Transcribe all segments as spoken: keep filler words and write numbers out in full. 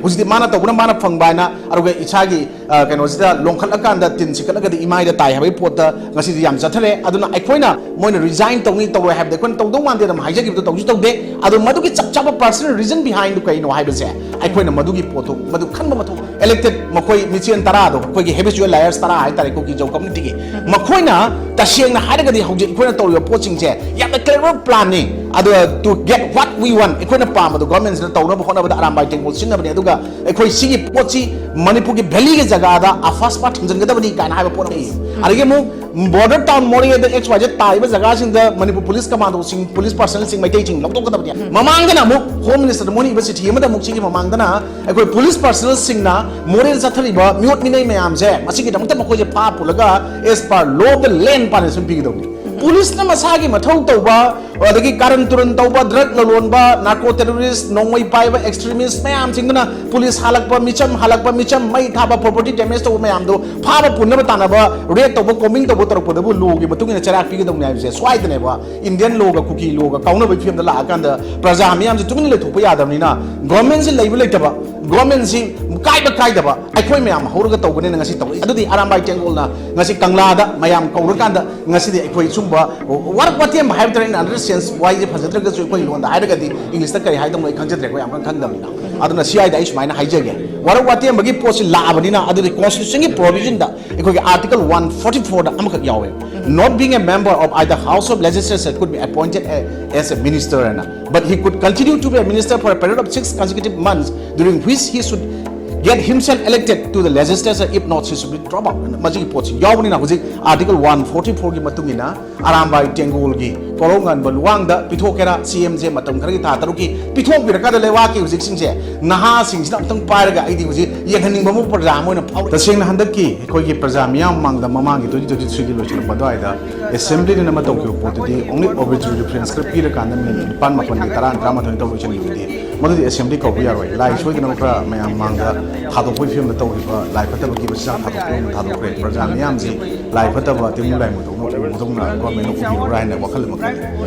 ꯍꯧꯖꯤꯛꯇꯤ ꯃꯥꯅ ꯇꯧꯕꯅ ꯃꯥꯅ ꯐꯪꯕ ꯍꯥꯏꯅ, ꯑꯗꯨꯒ ꯏꯁꯥꯒꯤ, ꯑ, ꯀꯩꯅꯣꯁꯤꯗ ꯂꯣꯡꯈꯠꯂꯀꯥꯟꯗ ꯇꯤꯟ ꯁꯤꯠꯀꯠꯂꯒꯗꯤ ꯏꯃꯥꯏꯗ ꯇꯥꯏ ꯍꯥꯏꯕꯒꯤ ꯄꯣꯠꯇ ꯉꯁꯤꯗꯤ ꯌꯥꯝ ꯆꯠꯊꯔꯦ꯫ ꯑꯗꯨꯅ ꯑꯩꯈꯣꯏꯅ ꯃꯣꯏꯅ resign ꯇꯧꯅꯤ ꯇꯧꯔꯣꯏ ꯍꯥꯏꯕꯗꯤ ꯑꯩꯈꯣꯏꯅ ꯇꯧꯗꯧ ꯃꯥꯟꯗꯦ ꯑꯗꯨꯝ ꯍꯥꯏꯖꯈꯤꯕꯗꯣ ꯇꯧꯁꯨ ꯇꯧꯗꯦ꯫ ꯑꯗꯣ ꯃꯗꯨꯒꯤ ꯆꯞ ꯆꯥꯕ personal reason behind ꯗꯨ ꯀꯩꯅꯣ ꯍꯥꯏꯕꯁꯦ ꯑꯩꯈꯣꯏꯅ ꯃꯗꯨꯒꯤ ꯄꯣꯠꯇꯨ ꯃꯗꯨ ꯈꯟꯕ ꯃꯊꯧ꯫ Elected ꯃꯈꯣꯏ ꯃꯤꯆꯦꯟ ꯇꯔꯥꯗꯣ, ꯑꯩꯈꯣꯏꯒꯤ habitual liars ꯇꯔꯥ ꯍꯥꯏꯇꯥꯔꯦ, ꯀꯨꯀꯤ ꯖꯧ community ꯒꯤ, ꯃꯈꯣꯏꯅ ꯇꯁꯦꯡꯅ ꯍꯥꯏꯔꯒꯗꯤ ꯍꯧꯖꯤꯛ ꯑꯩꯈꯣꯏꯅ ꯇꯧꯔꯤꯕ ꯄꯣꯠꯁꯤꯡꯁꯦ ꯌꯥꯝꯅ clever plan ꯅꯤ꯫ ꯑꯗꯨꯒ to get what we want, ꯑꯩꯈꯣꯏꯅ ꯄꯥꯝꯕꯗꯣ government ꯁꯤꯅ ꯇꯧꯅꯕ ꯍꯣꯠꯅꯕꯗ ꯑꯔꯥꯝꯕꯥꯏ ꯇꯦꯡꯒꯣꯜ ꯁꯤꯖꯤꯟꯅꯕꯅꯤ꯫ ꯑꯗꯨꯒ ꯑꯩꯈꯣꯏ ꯁꯤꯒꯤ ꯄꯣꯠꯁꯤ ꯃꯅꯤꯄꯨꯔꯒꯤ valley ꯒꯤ ꯖꯒꯥꯗ AFSPA ꯊꯝꯖꯤꯟꯒꯗꯕꯅꯤ ꯀꯥꯏꯅ ꯍꯥꯏꯕ ꯄꯣꯠ ꯑꯃ ꯂꯩ꯫ ꯑꯗꯒꯤ ꯑꯃꯨꯛ border town ꯃꯣꯔꯦꯗ X Y Z ꯇꯥꯔꯤꯕ ꯖꯒꯥꯁꯤꯡꯗ ꯃꯅꯤꯄꯨꯔ police commando ꯁꯤꯡ, police personnel ꯁꯤꯡ, ꯃꯩꯇꯩꯁꯤꯡ ꯂꯧꯊꯣꯛꯀꯗꯕꯅꯤ꯫ ꯃꯃꯥꯡꯗꯅ ꯑꯃꯨꯛ Home Minister ꯗ ꯃꯣꯏꯅ ꯏꯕ ꯆꯤꯊꯤ ꯑꯃꯗ ꯑꯃꯨꯛ ꯁꯤꯒꯤ ꯃꯃꯥꯡꯗꯅ ꯑꯩꯈꯣꯏ police personnel ꯁꯤꯡꯅ ꯃꯣꯔꯦꯗ ꯆꯠꯊꯔꯤꯕ ꯃꯤꯑꯣꯠ ꯃꯤꯅꯩ ꯃꯌꯥꯝꯁꯦ ꯃꯁꯤꯒꯤꯗꯃꯛꯇ ꯃꯈꯣꯏꯁꯦ ꯐꯥ ꯄꯨꯜꯂꯒ as per law of the land punishment ꯄꯤꯒꯗꯕꯅꯤ꯫ Police ꯅ ꯃꯁꯥꯒꯤ ꯃꯊꯧ ꯇꯧꯕ, ꯑꯗꯒꯤ ꯀꯥꯔꯟ ꯇꯨꯔꯟ ꯇꯧꯕ, drug ꯂꯂꯣꯟꯕ, narco terrorist, ꯅꯣꯡꯃꯩ ꯄꯥꯏꯕ extremist ꯃꯌꯥꯝꯁꯤꯡꯗꯨꯅ police ꯍꯥꯜꯂꯛꯄ, ꯃꯤꯆꯝ ꯍꯥꯜꯂꯛꯄ, ꯃꯤꯆꯝ ꯃꯩ ꯊꯥꯕ, property damage ꯇꯧꯕ ꯃꯌꯥꯝꯗꯣ ꯐꯥꯕ ꯄꯨꯟꯅꯕ ꯇꯥꯟꯅꯕ, raid ꯇꯧꯕ, combing ꯇꯧꯕ ꯇꯧꯔꯛꯄꯗꯕꯨ law ꯒꯤ ꯃꯇꯨꯡ ꯏꯟꯅ ꯆꯩꯔꯥꯛ ꯄꯤꯒꯗꯧꯅꯤ ꯍꯥꯏꯕꯁꯦ ꯁ꯭ꯋꯥꯏꯗꯅꯦꯕ Indian law ꯒ ꯀꯨꯀꯤ law ꯒ ꯀꯥꯎꯅꯕꯒꯤ ꯐꯤꯕꯝꯗ ꯂꯥꯛꯑꯀꯥꯟꯗ ꯄ꯭ꯔꯖꯥ ꯃꯤꯌꯥꯝꯁꯦ ꯇꯨꯃꯤꯟꯅ ꯂꯩꯊꯣꯛꯄ ꯌꯥꯗꯕꯅꯤꯅ, government ꯁꯤ ꯂꯩꯕ ꯂꯩꯇꯕ, government ꯁꯤ ꯀꯥꯏꯕ ꯀꯥꯏꯗꯕ, ꯑꯩꯈꯣꯏ ꯃꯌꯥꯝ ꯍꯧꯔꯒ ꯇꯧꯕꯅꯤꯅ ꯉꯁꯤ ꯇꯧꯔꯛꯏ꯫ ꯑꯗꯨꯗꯤ ꯑꯔꯥꯝꯕꯥꯏ ꯇꯦꯡꯒꯣꯜꯅ ꯉꯁꯤ ꯀꯪꯂꯥꯗ ꯃꯌꯥꯝ ꯀꯧꯔꯀꯥꯟꯗ ꯉꯁꯤꯗꯤ ꯑꯩꯈꯣꯏ ꯁꯨꯝꯕ ꯋꯥꯔꯛ ꯋꯥꯇꯦꯝꯕ ꯍꯥꯏꯕ ꯇꯥꯔꯦ, in another sense, ꯋꯥꯍꯩꯁꯦ ꯐꯖꯗ꯭ꯔꯒꯁꯨ ꯑꯩꯈꯣꯏ ꯂꯣꯟꯗ ꯍꯥꯏꯔꯒꯗꯤ, English ꯇ ꯀꯔꯤ ꯍꯥꯏꯗꯧꯅꯣ ꯑꯩ ꯈꯪꯖꯗ꯭ꯔꯦ, ꯑꯩꯈꯣꯏ ꯌꯥꯝ ꯀꯟꯅ ꯈꯪꯗꯕꯅꯤꯅ꯫ ꯑꯗꯨꯅ C I ꯗ ꯑꯩ ꯁꯨꯃꯥꯏꯅ ꯍꯥꯏꯖꯒꯦ, ꯋꯥꯔꯛ ꯋꯥꯇꯦꯝꯕꯒꯤ ꯄꯣꯠꯁꯤ ꯂꯥꯛꯑꯕꯅꯤꯅ, ꯑꯗꯨꯗꯤ constitution ꯒꯤ provision ꯗ ꯑꯩꯈꯣꯏꯒꯤ Article one forty four ꯗ ꯑꯃꯈꯛ ꯌꯥꯎꯋꯦ, "Not being a member of either House of Legislature could be appointed a- as a minister" ꯍꯥꯏꯅ, "but he could continue to be a minister for a period of six consecutive months, during which he should get himself elected to the legislature, if not, he should be drop out" ꯍꯥꯏꯅ ꯃꯁꯤꯒꯤ ꯄꯣꯠꯁꯤ ꯌꯥꯎꯕꯅꯤꯅ, ꯍꯧꯖꯤꯛ Article one forty four ꯒꯤ ꯃꯇꯨꯡ ꯏꯟꯅ Arambai ꯇꯦꯡꯒꯣꯜꯒꯤ ꯀꯣꯔꯧꯉꯥꯟꯕ ꯂꯨꯋꯥꯡꯗ ꯄꯤꯊꯣꯛꯀꯦꯔꯥ, C M ꯁꯦ ꯃꯇꯝ ꯈꯔꯒꯤ ꯊꯥ ꯇꯔꯨꯛꯀꯤ ꯄꯤꯊꯣꯛꯄꯤꯔꯀꯥꯟꯗ ꯂꯩꯕꯥꯛꯀꯤ ꯍꯧꯖꯤꯛꯁꯤꯡꯁꯦ ꯅꯍꯥꯁꯤꯡꯁꯤꯅ ꯑꯝꯇꯪ ꯄꯥꯏꯔꯒ ꯑꯩꯗꯤ ꯍꯧꯖꯤꯛ ꯌꯦꯡꯍꯟꯅꯤꯡꯕ ꯑꯃ ꯄ꯭ꯔꯖꯥ ꯑꯃ ꯑꯣꯏꯅ ꯐꯥꯎꯔꯦ꯫ ꯇꯁꯦꯡꯅ ꯍꯟꯗꯛꯀꯤ ꯑꯩꯈꯣꯏꯒꯤ ꯄ꯭ꯔꯖꯥ ꯃꯤꯌꯥꯝ ꯃꯃꯥꯡꯗ ꯃꯃꯥꯡꯒꯤ twenty twenty three ꯒꯤ ꯂꯣꯏꯁꯤꯜꯂꯛꯄ ꯑꯗꯨꯋꯥꯏꯗ Assembly ꯅ ꯑꯃ ꯇꯧꯈꯤꯕ ꯄꯣꯠꯇꯨꯗꯤ only obituary reference ꯈꯔ ꯄꯤꯔꯀꯥꯟꯗ minute ꯅꯤꯄꯥꯟ ꯃꯥꯄꯟꯒꯤ ꯇꯔꯥ ꯇꯔꯥꯃꯥꯊꯣꯏ ꯇꯧꯕ ꯂꯣꯏꯁꯤꯟꯈꯤꯕꯗꯤ ꯃꯗꯨꯗꯤ ꯑꯦꯁꯦꯝꯕ꯭ꯂꯤ ꯀꯧꯕ ꯌꯥꯔꯣꯏ꯫ ꯂꯥꯏ ꯁꯣꯏꯗꯅ ꯈꯔ ꯃꯌꯥꯝ ꯃꯥꯡꯗ ꯊꯥꯗꯣꯛꯄꯒꯤ ꯐꯤꯕꯝꯗ ꯇꯧꯔꯤꯕ ꯂꯥꯏ ꯐꯠꯇꯕꯒꯤ ꯃꯆꯤꯟꯖꯥꯛ ꯊꯥꯗꯣꯛꯄ ꯑꯃ ꯊꯥꯗꯣꯛꯈ꯭ꯔꯦ꯫ ꯄ꯭ꯔꯖꯥ ꯃꯤꯌꯥꯝꯁꯤ ꯂꯥꯏ ꯐꯠꯇꯕ ꯇꯤꯟ ꯂꯥꯏ ꯃꯨꯗꯧꯅ ꯎꯕꯗꯧꯅ ꯒꯣꯔꯃꯦꯟꯅ ꯎꯕꯤꯔꯕ꯭ꯔꯥ ꯍꯥꯏꯅ ꯋꯥꯈꯜ ꯑꯃ ꯈꯜꯂꯤ꯫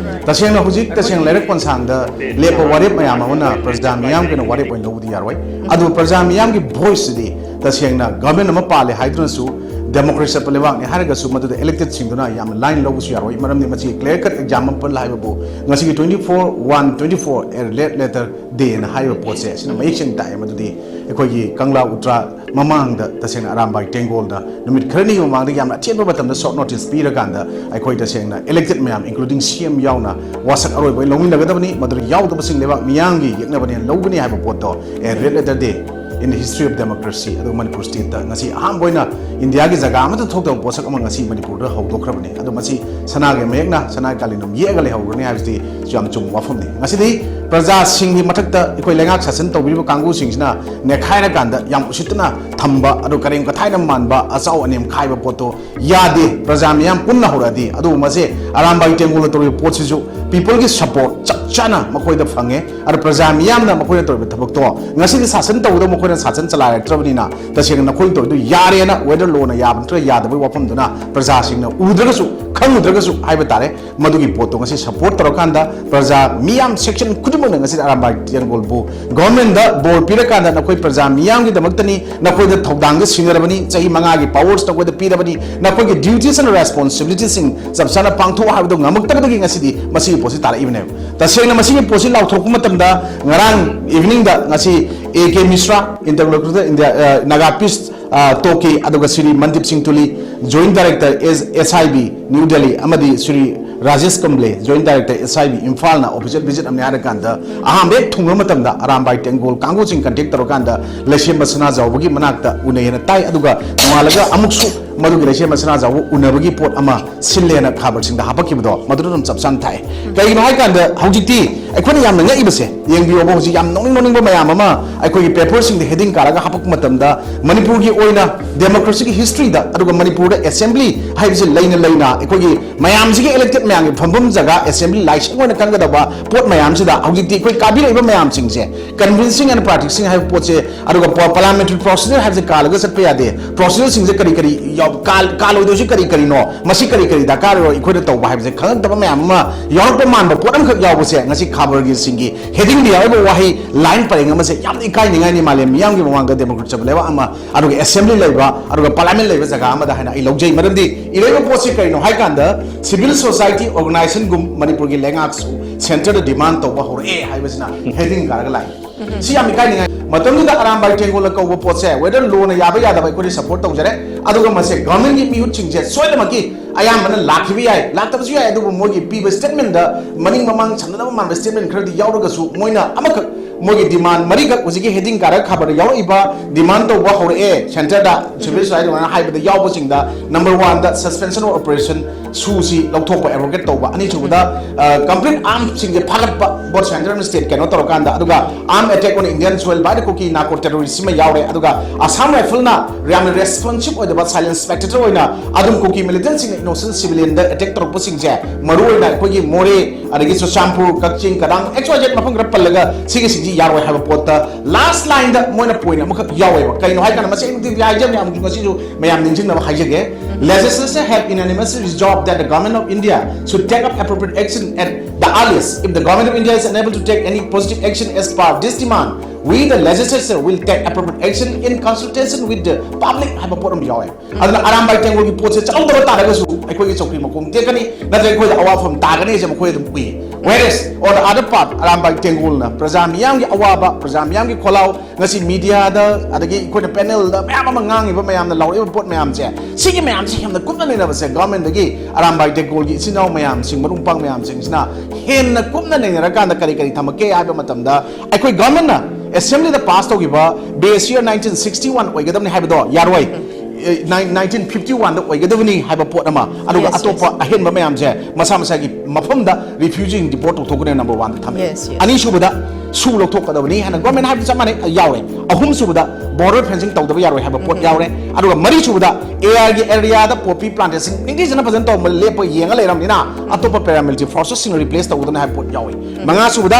ꯇꯁꯦꯡꯅ ꯍꯧꯖꯤꯛ ꯇꯁꯦꯡꯅ ꯂꯩꯔꯛ ꯄꯣꯟꯁꯥꯡꯗ ꯂꯦꯞꯄ ꯋꯥꯔꯦꯞ ꯃꯌꯥꯝ ꯑꯃꯅ ꯄ꯭ꯔꯖꯥ ꯃꯤꯌꯥꯝꯒꯤ ꯑꯣꯏꯅ ꯋꯥꯔꯦꯞ ꯑꯣꯏꯅ ꯂꯧꯕꯗꯤ ꯌꯥꯔꯣꯏ꯫ ꯑꯗꯨ ꯄ꯭ꯔꯖꯥ ꯃꯤꯌꯥꯝꯒꯤ ꯚꯣꯏꯁꯁꯤꯗꯤ ꯇꯁꯦꯡꯅ ꯒꯣꯔꯃꯦꯟ ꯑꯃ ꯄꯥꯜꯂꯦ ꯍꯥꯏꯗꯨꯅꯁꯨ ꯗꯦꯃꯣꯀ꯭ꯔꯦꯁꯤ ꯆꯠꯄ ꯂꯩꯕꯥꯛꯅꯤ ꯍꯥꯏꯔꯒꯁꯨ ꯃꯗꯨꯗ ꯏꯂꯦꯛꯇꯦꯠꯁꯤꯡꯗꯨꯅ ꯌꯥꯝꯅ ꯂꯥꯏꯟ ꯂꯧꯕꯁꯨ ꯌꯥꯔꯣꯏ꯫ ꯃꯔꯝꯗꯤ ꯃꯁꯤ ꯀ꯭ꯂꯤꯌꯔ ꯀꯠ ꯑꯦꯛꯖꯥꯝꯄꯜ ꯍꯥꯏꯕꯕꯨ ꯉꯁꯤꯒꯤ twenty four one twenty four, a red letter day ꯅ ꯍꯥꯏꯔꯤꯕ ꯄꯣꯠꯁꯦ ꯑꯁꯤꯅ ꯃꯌꯦꯛ ꯁꯦꯡꯅ ꯇꯥꯛꯑꯦ꯫ ꯃꯗꯨꯗꯤ ꯑꯩꯈꯣꯏꯒꯤ ꯀꯪꯂꯥ ꯎꯇ꯭ꯔꯥ ꯃꯃꯥꯡꯗ ꯇꯁꯦꯡꯅ ꯑꯔꯥꯝꯕꯥꯏ ꯇꯦꯡꯒꯣꯜꯗ ꯅꯨꯃꯤꯠ ꯈꯔꯅꯤꯒꯤ ꯃꯃꯥꯡꯗ ꯌꯥꯝꯅ ꯑꯊꯦꯡꯕ ꯃꯇꯝꯗ ꯁꯣꯔꯠ ꯅꯣꯇꯤꯁ ꯄꯤꯔꯀꯥꯟꯗ ꯑꯩꯈꯣꯏ ꯇꯁꯦꯡꯅ ꯏꯂꯦꯛꯇꯦꯠ ꯃꯌꯥꯝ, including C M ꯌꯥꯎꯅ, ꯋꯥꯁꯛ ꯑꯔꯣꯏꯕ ꯑꯣꯏꯅ ꯂꯧꯃꯤꯟꯅꯒꯗꯕꯅꯤ꯫ ꯃꯗꯨꯗ ꯌꯥꯎꯗꯕꯁꯤꯡ ꯂꯩꯕꯥꯛ ꯃꯤꯌꯥꯝꯒꯤ ꯌꯦꯛꯅꯕꯅꯦꯅ ꯂꯧꯒꯅꯤ ꯍꯥꯏꯕ ꯄꯣꯠꯇꯣ, a red letter day in the history of democracy, ꯑꯗꯨꯒ ꯃꯅꯤꯄꯨꯔ ꯁ꯭ꯇꯦꯠꯇ ꯉꯁꯤ ꯑꯍꯥꯟꯕ ꯑꯣꯏꯅ ꯏꯟꯗꯤꯌꯥꯒꯤ ꯖꯒꯥ ꯑꯃꯠꯇ ꯊꯣꯛꯇꯕ ꯄꯣꯠꯁꯛ ꯑꯃ ꯉꯁꯤ ꯃꯅꯤꯄꯨꯔꯗ ꯍꯧꯗꯣꯛꯈ꯭ꯔꯕꯅꯤ꯫ ꯑꯗꯣ ꯃꯁꯤ ꯁꯅꯥꯒꯤ ꯃꯌꯦꯛꯅ ꯁꯅꯥꯒꯤ ꯀꯥꯂꯦꯟꯗ꯭ꯔꯝ ꯌꯦꯛꯑꯒ ꯂꯩꯍꯧꯒꯅꯤ ꯍꯥꯏꯕꯁꯤꯁꯨ ꯌꯥꯝ ꯆꯨꯝꯕ ꯋꯥꯐꯝꯅꯤ꯫ ꯉꯁꯤꯗꯤ ꯄ꯭ꯔꯖꯥꯁꯤꯡꯒꯤ ꯃꯊꯛꯇ ꯑꯩꯈꯣꯏ ꯂꯩꯉꯥꯛ ꯁꯥꯁꯟ ꯇꯧꯕꯤꯔꯤꯕ ꯀꯥꯡꯕꯨꯁꯤꯡꯁꯤꯅ ꯅꯦꯈꯥꯏꯔꯀꯥꯟꯗ ꯌꯥꯝ ꯎꯁꯤꯠꯇꯅ ꯊꯝꯕ, ꯑꯗꯨ ꯀꯔꯦꯝ ꯀꯊꯥꯏꯅ ꯃꯥꯟꯕ, ꯑꯆꯥꯎ ꯑꯅꯦꯝ ꯈꯥꯏꯕ ꯄꯣꯠꯇꯣ ꯌꯥꯗꯦ꯫ ꯄ꯭ꯔꯖꯥ ꯃꯤꯌꯥꯝ ꯄꯨꯟꯅ ꯍꯧꯔꯛꯑꯗꯤ꯫ ꯑꯗꯨꯕꯨ ꯃꯁꯦ ꯑꯔꯥꯝꯕꯥꯏ ꯇꯦꯡꯒꯣꯜꯅ ꯇꯧꯔꯤꯕ ꯄꯣꯠꯁꯤꯁꯨ ꯄꯤꯄꯜꯒꯤ ꯁꯄꯣꯔꯠ ꯆꯞ ꯆꯥꯅ ꯃꯈꯣꯏꯗ ꯐꯪꯉꯦ꯫ ꯑꯗꯣ ꯄ꯭ꯔꯖꯥ ꯃꯤꯌꯥꯝꯅ ꯃꯈꯣꯏꯅ ꯇꯧꯔꯤꯕ ꯊꯕꯛꯇꯣ ꯉꯁꯤꯗꯤ ꯁꯥꯁꯟ ꯇꯧꯕꯗ ꯃꯈꯣꯏꯅ ꯁꯥꯁꯟ ꯆꯂꯥꯏꯔꯛꯇ꯭ꯔꯕꯅꯤꯅ ꯇꯁꯦꯡꯅ ꯅꯈꯣꯏꯅ ꯇꯧꯔꯤꯗꯣ ꯌꯥꯔꯦꯅ, whether law ꯅ ꯌꯥꯕ ꯅꯠꯇ꯭ꯔꯒ ꯌꯥꯗꯕꯒꯤ ꯋꯥꯐꯝꯗꯨꯅ ꯄ꯭ꯔꯖꯥꯁꯤꯡꯅ ꯎꯗ꯭ꯔꯒꯁꯨ ꯈꯪꯉꯨꯗ꯭ꯔꯒꯁꯨ ꯍꯥꯏꯕ ꯇꯥꯔꯦ, ꯃꯗꯨꯒꯤ ꯄꯣꯠꯇꯣ ꯉꯁꯤ ꯁꯄꯣꯔꯠ ꯇꯧꯔꯀꯥꯟꯗ ꯄ꯭ꯔꯖꯥ ꯃꯤꯌꯥꯝ ꯁꯦꯛꯁꯟ ꯈꯨꯗꯤꯡꯃꯛꯅ ꯉꯁꯤꯗꯤ ꯑꯔꯥꯝꯕꯥꯏ ꯇꯦꯡꯒꯣꯜꯕꯨ ꯒꯣꯔꯃꯦꯟꯗ ꯕꯣꯔ ꯄꯤꯔꯀꯥꯟꯗ ꯅꯈꯣꯏ ꯄ꯭ꯔꯖꯥ ꯃꯤꯌꯥꯝꯒꯤꯗꯃꯛꯇꯅꯤ, ꯅꯈꯣꯏꯗ ꯊꯧꯗꯥꯡꯗ ꯁꯤꯟꯅꯔꯕꯅꯤ, ꯆꯍꯤ ꯃꯉꯥꯒꯤ ꯄꯥꯋꯔꯁ ꯅꯈꯣꯏꯗ ꯄꯤꯔꯕꯅꯤ, ꯅꯈꯣꯏꯒꯤ duties and responsibility ꯁꯤꯡ ꯆꯞ ꯆꯥꯅ ꯄꯥꯡꯊꯣꯛꯑꯣ ꯍꯥꯏꯕꯗꯣ ꯉꯝꯃꯛꯇꯕꯗꯒꯤ ꯉꯁꯤꯗꯤ ꯃꯁꯤꯒꯤ ꯄꯣꯠꯁꯤ ꯇꯥꯔꯛꯏꯕꯅꯦꯕ꯫ ꯇꯁꯦꯡꯅ ꯃꯁꯤꯒꯤ ꯄꯣꯠꯁꯤ ꯂꯥꯎꯊꯣꯛꯄ ꯃꯇꯝꯗ ꯉꯔꯥꯡ ꯏꯚꯤꯅꯤꯡꯗ ꯉꯁꯤ A K Mishra, interlocutor India, ꯑ, Naga Peace, ꯑ, Toki, ꯑꯗꯨꯒ ꯁ꯭ꯔꯤ ꯃꯟꯗꯤꯞ ꯁꯤꯡ ꯇꯨꯂꯤ, Joint Director, S-, S I B, New Delhi, ꯑꯃꯗꯤ Shri Rajesh ꯀꯝꯕ꯭ꯂꯦ, Joint Director, S I B, ꯏꯝꯐꯥꯜꯅ official visit ꯑꯃꯅꯤ ꯍꯥꯏꯔꯀꯥꯟꯗ ꯑꯍꯥꯟꯕ ꯍꯦꯛ ꯊꯨꯡꯕ ꯃꯇꯝꯗ ꯑꯔꯥꯝꯕꯥꯏ ꯇꯦꯡꯒꯣꯜ ꯀꯥꯡꯕꯨꯁꯤꯡ contact ꯇꯧꯔꯀꯥꯟꯗ ꯂꯩꯁꯦꯝꯕ ꯁꯅꯥꯖꯥꯎꯕꯒꯤ ꯃꯅꯥꯛꯇ ꯎꯅꯩ ꯍꯥꯏꯅ ꯇꯥꯏ꯫ ꯑꯗꯨꯒ ꯅꯣꯡꯉꯥꯜꯂꯒ ꯑꯃꯨꯛꯁꯨ ꯃꯗꯨꯒꯤ ꯂꯩꯁꯦꯝꯕ ꯁꯅꯥꯖꯥꯎꯕ ꯎꯅꯕꯒꯤ ꯄꯣꯠ ꯑꯃ ꯁꯤꯜꯂꯦꯅ ꯈꯕꯔꯁꯤꯡꯗ ꯍꯥꯄꯛꯈꯤꯕꯗꯣ ꯃꯗꯨꯗ ꯑꯗꯨꯝ ꯆꯞ ꯆꯥꯅ ꯊꯥꯏ꯫ ꯀꯩꯒꯤꯅꯣ ꯍꯥꯏꯀꯥꯟꯗ ꯍꯧꯖꯤꯛꯇꯤ ꯑꯩꯈꯣꯏꯅ ꯌꯥꯝꯅ ꯉꯛꯏꯕꯁꯦ, ꯌꯦꯡꯕꯤꯌꯣꯕ, ꯍꯧꯖꯤꯛ ꯌꯥꯝ ꯅꯣꯛꯅꯤꯡ ꯅꯣꯛꯅꯤꯡꯕ ꯃꯌꯥꯝ ꯑꯃ ꯑꯩꯈꯣꯏꯒꯤ ꯄꯦꯄꯔꯁꯤꯡꯗ ꯍꯦꯗꯤꯡ ꯀꯥꯔꯒ ꯍꯥꯄꯛꯄ ꯃꯇꯝꯗ ꯃꯅꯤꯄꯨꯔꯒꯤ ꯑꯣꯏꯅ ꯗꯦꯃꯣꯀ꯭ꯔꯦꯁꯤꯒꯤ ꯍꯤꯁꯇ꯭ꯔꯤꯗ ꯑꯗꯨꯒ ꯃꯅꯤꯄꯨꯔꯗ ꯑꯦꯁꯦꯝꯕ꯭ꯂꯤ ꯍꯥꯏꯕꯁꯤ ꯂꯩꯅ ꯂꯩꯅ ꯑꯩꯈꯣꯏꯒꯤ ꯃꯌꯥꯝꯁꯤꯒꯤ elected ꯃꯌꯥꯝꯒꯤ ꯐꯝꯐꯝ ꯖꯒꯥ assembly ꯂꯥꯏꯁꯪ ꯑꯣꯏꯅ ꯈꯟꯒꯗꯕ ꯄꯣꯠ ꯃꯌꯥꯝꯁꯤꯗ ꯍꯧꯖꯤꯛꯇꯤ ꯑꯩꯈꯣꯏ ꯀꯥꯕꯤꯔꯛꯏꯕ ꯃꯌꯥꯝꯁꯤꯡꯁꯦ convincing and practicing ꯍꯥꯏꯕ ꯄꯣꯠꯁꯦ, ꯑꯗꯨꯒ ꯄ-, parliamentary procedure ꯍꯥꯏꯕꯁꯦ ꯀꯥꯜꯂꯒ ꯆꯠꯄ ꯌꯥꯗꯦ꯫ Procedureꯁꯤꯡꯁꯦ ꯀꯔꯤ ꯀꯔꯤ ꯌꯥꯎ-, ꯀꯥꯜ-, ꯀꯥꯜꯂꯣꯏꯗꯣꯏꯁꯤ ꯀꯔꯤ ꯀꯔꯤꯅꯣ, ꯃꯁꯤ ꯀꯔꯤ ꯀꯔꯤ ꯗꯔꯀꯥꯔ ꯑꯣꯏ ꯑꯩꯈꯣꯏꯅ ꯇꯧꯕ ꯍꯥꯏꯕꯁꯦ ꯈꯪꯉꯛꯇꯕ ꯃꯌꯥꯝ ꯑꯃ ꯌꯥꯎꯔꯛꯄ ꯃꯥꯟꯕ ꯄꯣꯠ ꯑꯃꯈꯛ ꯌꯥꯎꯕꯁꯦ ꯉꯁꯤ ꯈꯥ ꯕꯣꯔꯒꯤꯜꯁꯤꯡꯒꯤ headingꯗ ꯌꯥꯎꯔꯤꯕ ꯋꯥꯍꯩ line ꯄꯔꯦꯡ ꯑꯃꯁꯦ ꯌꯥꯝꯅ ꯏꯀꯥꯏꯅꯤꯡꯉꯥꯏꯅꯤ꯫ ꯃꯥꯂꯦꯝ ꯃꯤꯌꯥꯝꯒꯤ ꯃꯃꯥꯡꯗ democratic ꯑꯣꯏꯕ ꯂꯩꯕꯥꯛ ꯑꯃ, ꯑꯗꯨꯒ assembly ꯂꯩꯕ, ꯑꯗꯨꯒ parliament ꯂꯩꯕ ꯖꯒꯥ ꯑꯃꯗ ꯍꯥꯏꯅ ꯑꯩ ꯂꯧꯖꯩ꯫ ꯃꯔꯝꯗꯤ ꯏꯔꯩꯕ ꯄꯣꯠꯁꯤ ꯀꯔꯤꯅꯣ ꯍꯥꯏ ꯀꯥꯟꯗ, civil society organizationꯒꯨꯝ ꯃꯅꯤꯄꯨꯔꯒꯤ ꯂꯩꯉꯥꯛꯁꯨ centreꯗ demand ꯇꯧꯕ ꯍꯧꯔꯛꯑꯦ ꯍꯥꯏꯕꯁꯤꯅ heading ꯀꯥꯔꯒ ꯂꯥꯛꯏ꯫ ꯁꯤ ꯌꯥꯝ ꯏꯀꯥꯏꯅꯤꯡꯉꯥꯏ꯫ ꯃꯇꯝꯗꯨꯗ ꯑꯔꯥꯝꯕꯥꯏ ꯇꯦꯡꯒꯣꯜꯅ ꯀꯧꯕ ꯄꯣꯠꯁꯦ whether lawꯅ ꯌꯥꯕ ꯌꯥꯗꯕ ꯑꯩꯈꯣꯏꯗꯤ support ꯇꯧꯖꯔꯦ꯫ ꯑꯗꯨꯒ ꯃꯁꯦ governmentꯀꯤ ꯃꯤꯍꯨꯠꯁꯤꯡꯁꯦ ꯁꯣꯏꯗꯅꯃꯛꯀꯤ, ꯑꯌꯥꯝꯕꯅ ꯂꯥꯛꯈꯤꯕ ꯌꯥꯏ, ꯂꯥꯛꯇꯕꯁꯨ ꯌꯥꯏ, ꯑꯗꯨꯕꯨ ꯃꯣꯏꯒꯤ ꯄꯤꯕ statementꯗ ꯃꯅꯤꯡ ꯃꯃꯥꯡ ꯁꯝꯅꯗꯕ ꯃꯥꯟꯕ statement ꯈꯔꯗꯤ ꯌꯥꯎꯔꯒꯁꯨ, ꯃꯣꯏꯅ ꯑꯃꯈꯛ, ꯃꯣꯏꯒꯤ demand ꯃꯔꯤꯈꯛ ꯍꯧꯖꯤꯛꯀꯤ heading ꯀꯥꯔꯒ ꯈꯥ ꯕꯣꯔꯗ ꯌꯥꯎꯔꯛꯏꯕ demand ꯇꯧꯕ ꯍꯧꯔꯛꯑꯦ꯫ Centreꯗ civil society ꯑꯣꯏꯅ ꯍꯥꯏꯕꯗ ꯌꯥꯎꯕꯁꯤꯡꯗ number oneꯗ suspension of operation, SoOCꯁꯤ ꯂꯧꯊꯣꯛꯄ, abrogate ꯇꯧꯕ, ꯑꯅꯤꯁꯨꯕꯗ, ꯑ, complete armsꯁꯤꯡꯁꯦ ꯐꯥꯒꯠꯄ, both centre and state ꯀꯩꯅꯣ ꯇꯧꯔꯀꯥꯟꯗ, ꯑꯗꯨꯒ armed attack on Indian soil by the Kuki narco terrorist ꯁꯤꯃ ꯌꯥꯎꯔꯦ, ꯑꯗꯨꯒ Assam Riflesꯅ ꯌꯥꯝꯅ responsive ꯑꯣꯏꯗꯕ silent spectator ꯑꯣꯏꯅ ꯑꯗꯨꯝ Kuki militantꯁꯤꯡꯅ innocent civilianꯗ attack ꯇꯧꯔꯛꯄꯁꯤꯡꯁꯦ, ꯃꯔꯨꯑꯣꯏꯅ ꯑꯩꯈꯣꯏꯒꯤ ꯃꯣꯔꯦ, ꯑꯗꯒꯤ ꯆꯨꯔꯆꯥꯟꯄꯨꯔ, ꯀꯛꯆꯤꯡ, ꯀꯗꯥꯡ, X Y Z ꯃꯐꯝ ꯈꯔ ꯄꯜꯂꯒ ꯁꯤꯒꯤꯁꯤꯡꯁꯤ ꯌꯥꯔꯣꯏ ꯍꯥꯏꯕ ꯄꯣꯠꯇ last lineꯗ ꯃꯣꯏꯅ point ꯑꯃꯈꯛ ꯌꯥꯎꯋꯦꯕ꯫ ꯀꯩꯅꯣ ꯍꯥꯏ ꯀꯥꯟꯗ, ꯃꯁꯤ ꯑꯩ ꯅꯨꯡꯇꯤꯒꯤ ꯍꯥꯏꯖꯕꯅꯦ, ꯑꯃꯨꯛꯁꯨ ꯉꯁꯤꯁꯨ ꯃꯌꯥꯝ ꯅꯤꯡꯁꯤꯡꯅꯕ ꯍꯥꯏꯖꯒꯦ꯫ Legislature have unanimously resolved that the Government of India should take up appropriate action at the earliest. If the Government of India is unable to take any positive action as per this demand, we, the legislature, will take appropriate action in consultation with the public ꯍꯥꯏꯕ ꯄꯣꯠ ꯑꯃ ꯌꯥꯎꯋꯦ꯫ ꯑꯗꯨꯅ ꯑꯔꯥꯝꯕꯥꯏ ꯇꯦꯡꯒꯣꯜꯒꯤ ꯄꯣꯠꯁꯦ ꯆꯠꯍꯧꯗꯕ ꯇꯥꯔꯒꯁꯨ ꯑꯩꯈꯣꯏꯒꯤ ꯆꯧꯀ꯭ꯔꯤ ꯃꯈꯣꯡ ꯇꯦꯛꯀꯅꯤ, ꯅꯠꯇ꯭ꯔꯒ ꯑꯩꯈꯣꯏꯗ ꯑꯋꯥꯐꯝ ꯇꯥꯒꯅꯤ ꯍꯥꯏꯁꯦ ꯃꯈꯣꯏ ꯑꯗꯨꯝ ꯎꯏ꯫ Whereas, on the other part, Arambai ꯇꯦꯡꯒꯣꯜꯅ ꯄ꯭ꯔꯖꯥ ꯃꯤꯌꯥꯝꯒꯤ ꯑꯋꯥꯕ, ꯄ꯭ꯔꯖꯥ ꯃꯤꯌꯥꯝꯒꯤ ꯈꯣꯜꯂꯥꯎ, ꯉꯁꯤ mediaꯗ, ꯑꯗꯒꯤ ꯑꯩꯈꯣꯏꯅ panelꯗ ꯃꯌꯥꯝ ꯑꯃ ꯉꯥꯡꯉꯤꯕ ꯃꯌꯥꯝꯅ ꯂꯥꯎꯔꯛꯏꯕ ꯄꯣꯠ ꯃꯌꯥꯝꯁꯦ, ꯁꯤꯒꯤ ꯃꯌꯥꯝꯁꯦ ꯍꯦꯟꯅ ꯀꯨꯞꯅ ꯅꯩꯅꯕꯁꯦ governmentꯗꯒꯤ ꯑꯔꯥꯝꯕꯥꯏ ꯇꯦꯡꯒꯣꯜꯒꯤ ꯏꯆꯤꯟ ꯏꯅꯥꯎ ꯃꯌꯥꯝꯁꯤꯡ, ꯃꯔꯨꯞ ꯃꯄꯥꯡ ꯃꯌꯥꯝꯁꯤꯡꯁꯤꯅ ꯍꯦꯟꯅ ꯀꯨꯞꯅ ꯅꯩꯅꯔꯀꯥꯟꯗ ꯀꯔꯤ ꯀꯔꯤ ꯊꯝꯃꯛꯀꯦ ꯍꯥꯏꯕ ꯃꯇꯝꯗ, ꯑꯩꯈꯣꯏ governmentꯅ assemblyꯗ pass ꯇꯧꯈꯤꯕ base year nineteen sixty one ꯑꯣꯏꯒꯗꯕꯅꯤ ꯍꯥꯏꯕꯗꯣ ꯌꯥꯔꯣꯏ꯫ ꯑꯦ, ꯅꯥꯏꯟ-, ꯅꯥꯏꯟꯇꯤꯟ ꯐꯤꯐꯇꯤ ꯋꯥꯟꯗ ꯑꯣꯏꯒꯗꯕꯅꯤ ꯍꯥꯏꯕ ꯄꯣꯠ ꯑꯃ, ꯑꯗꯨꯒ Yes, yes. ꯑꯇꯣꯞꯄ ꯑꯍꯦꯟꯕ ꯃꯌꯥꯝꯁꯦ ꯃꯁꯥ ꯃꯁꯥꯒꯤ ꯃꯐꯝꯗ refugee deport ꯇꯧꯊꯣꯛꯀꯅꯤ, number one ꯗ ꯊꯝꯃꯦ꯫ Yes, yes. ꯑꯅꯤꯁꯨꯕꯗ ꯁꯨ ꯂꯧꯊꯣꯛꯀꯗꯕꯅꯤ ꯍꯥꯏꯅ government ꯍꯥꯏꯕ ꯆꯞ ꯃꯥꯟꯅꯩ, ꯌꯥꯎꯔꯦ꯫ ꯑꯍꯨꯝꯁꯨꯕꯗ border fencing ꯇꯧꯗꯕ ꯌꯥꯔꯣꯏ ꯍꯥꯏꯕ ꯄꯣꯠ ꯌꯥꯎꯔꯦ꯫ ꯑꯗꯨꯒ ꯃꯔꯤꯁꯨꯕꯗ AR ꯒꯤ area ꯗ poppy plantation ꯅꯤꯡꯊꯤꯖꯅ ꯐꯖꯅ ꯇꯧꯔꯝꯕ ꯂꯦꯞꯄ ꯌꯦꯡꯉ ꯂꯩꯔꯕꯅꯤꯅ ꯑꯇꯣꯞꯄ paramilitary forces ꯁꯤꯡꯅ replace ꯇꯧꯒꯗꯕꯅꯤ ꯍꯥꯏꯕ ꯄꯣꯠ ꯌꯥꯎꯏ꯫ ꯃꯉꯥꯁꯨꯕꯗ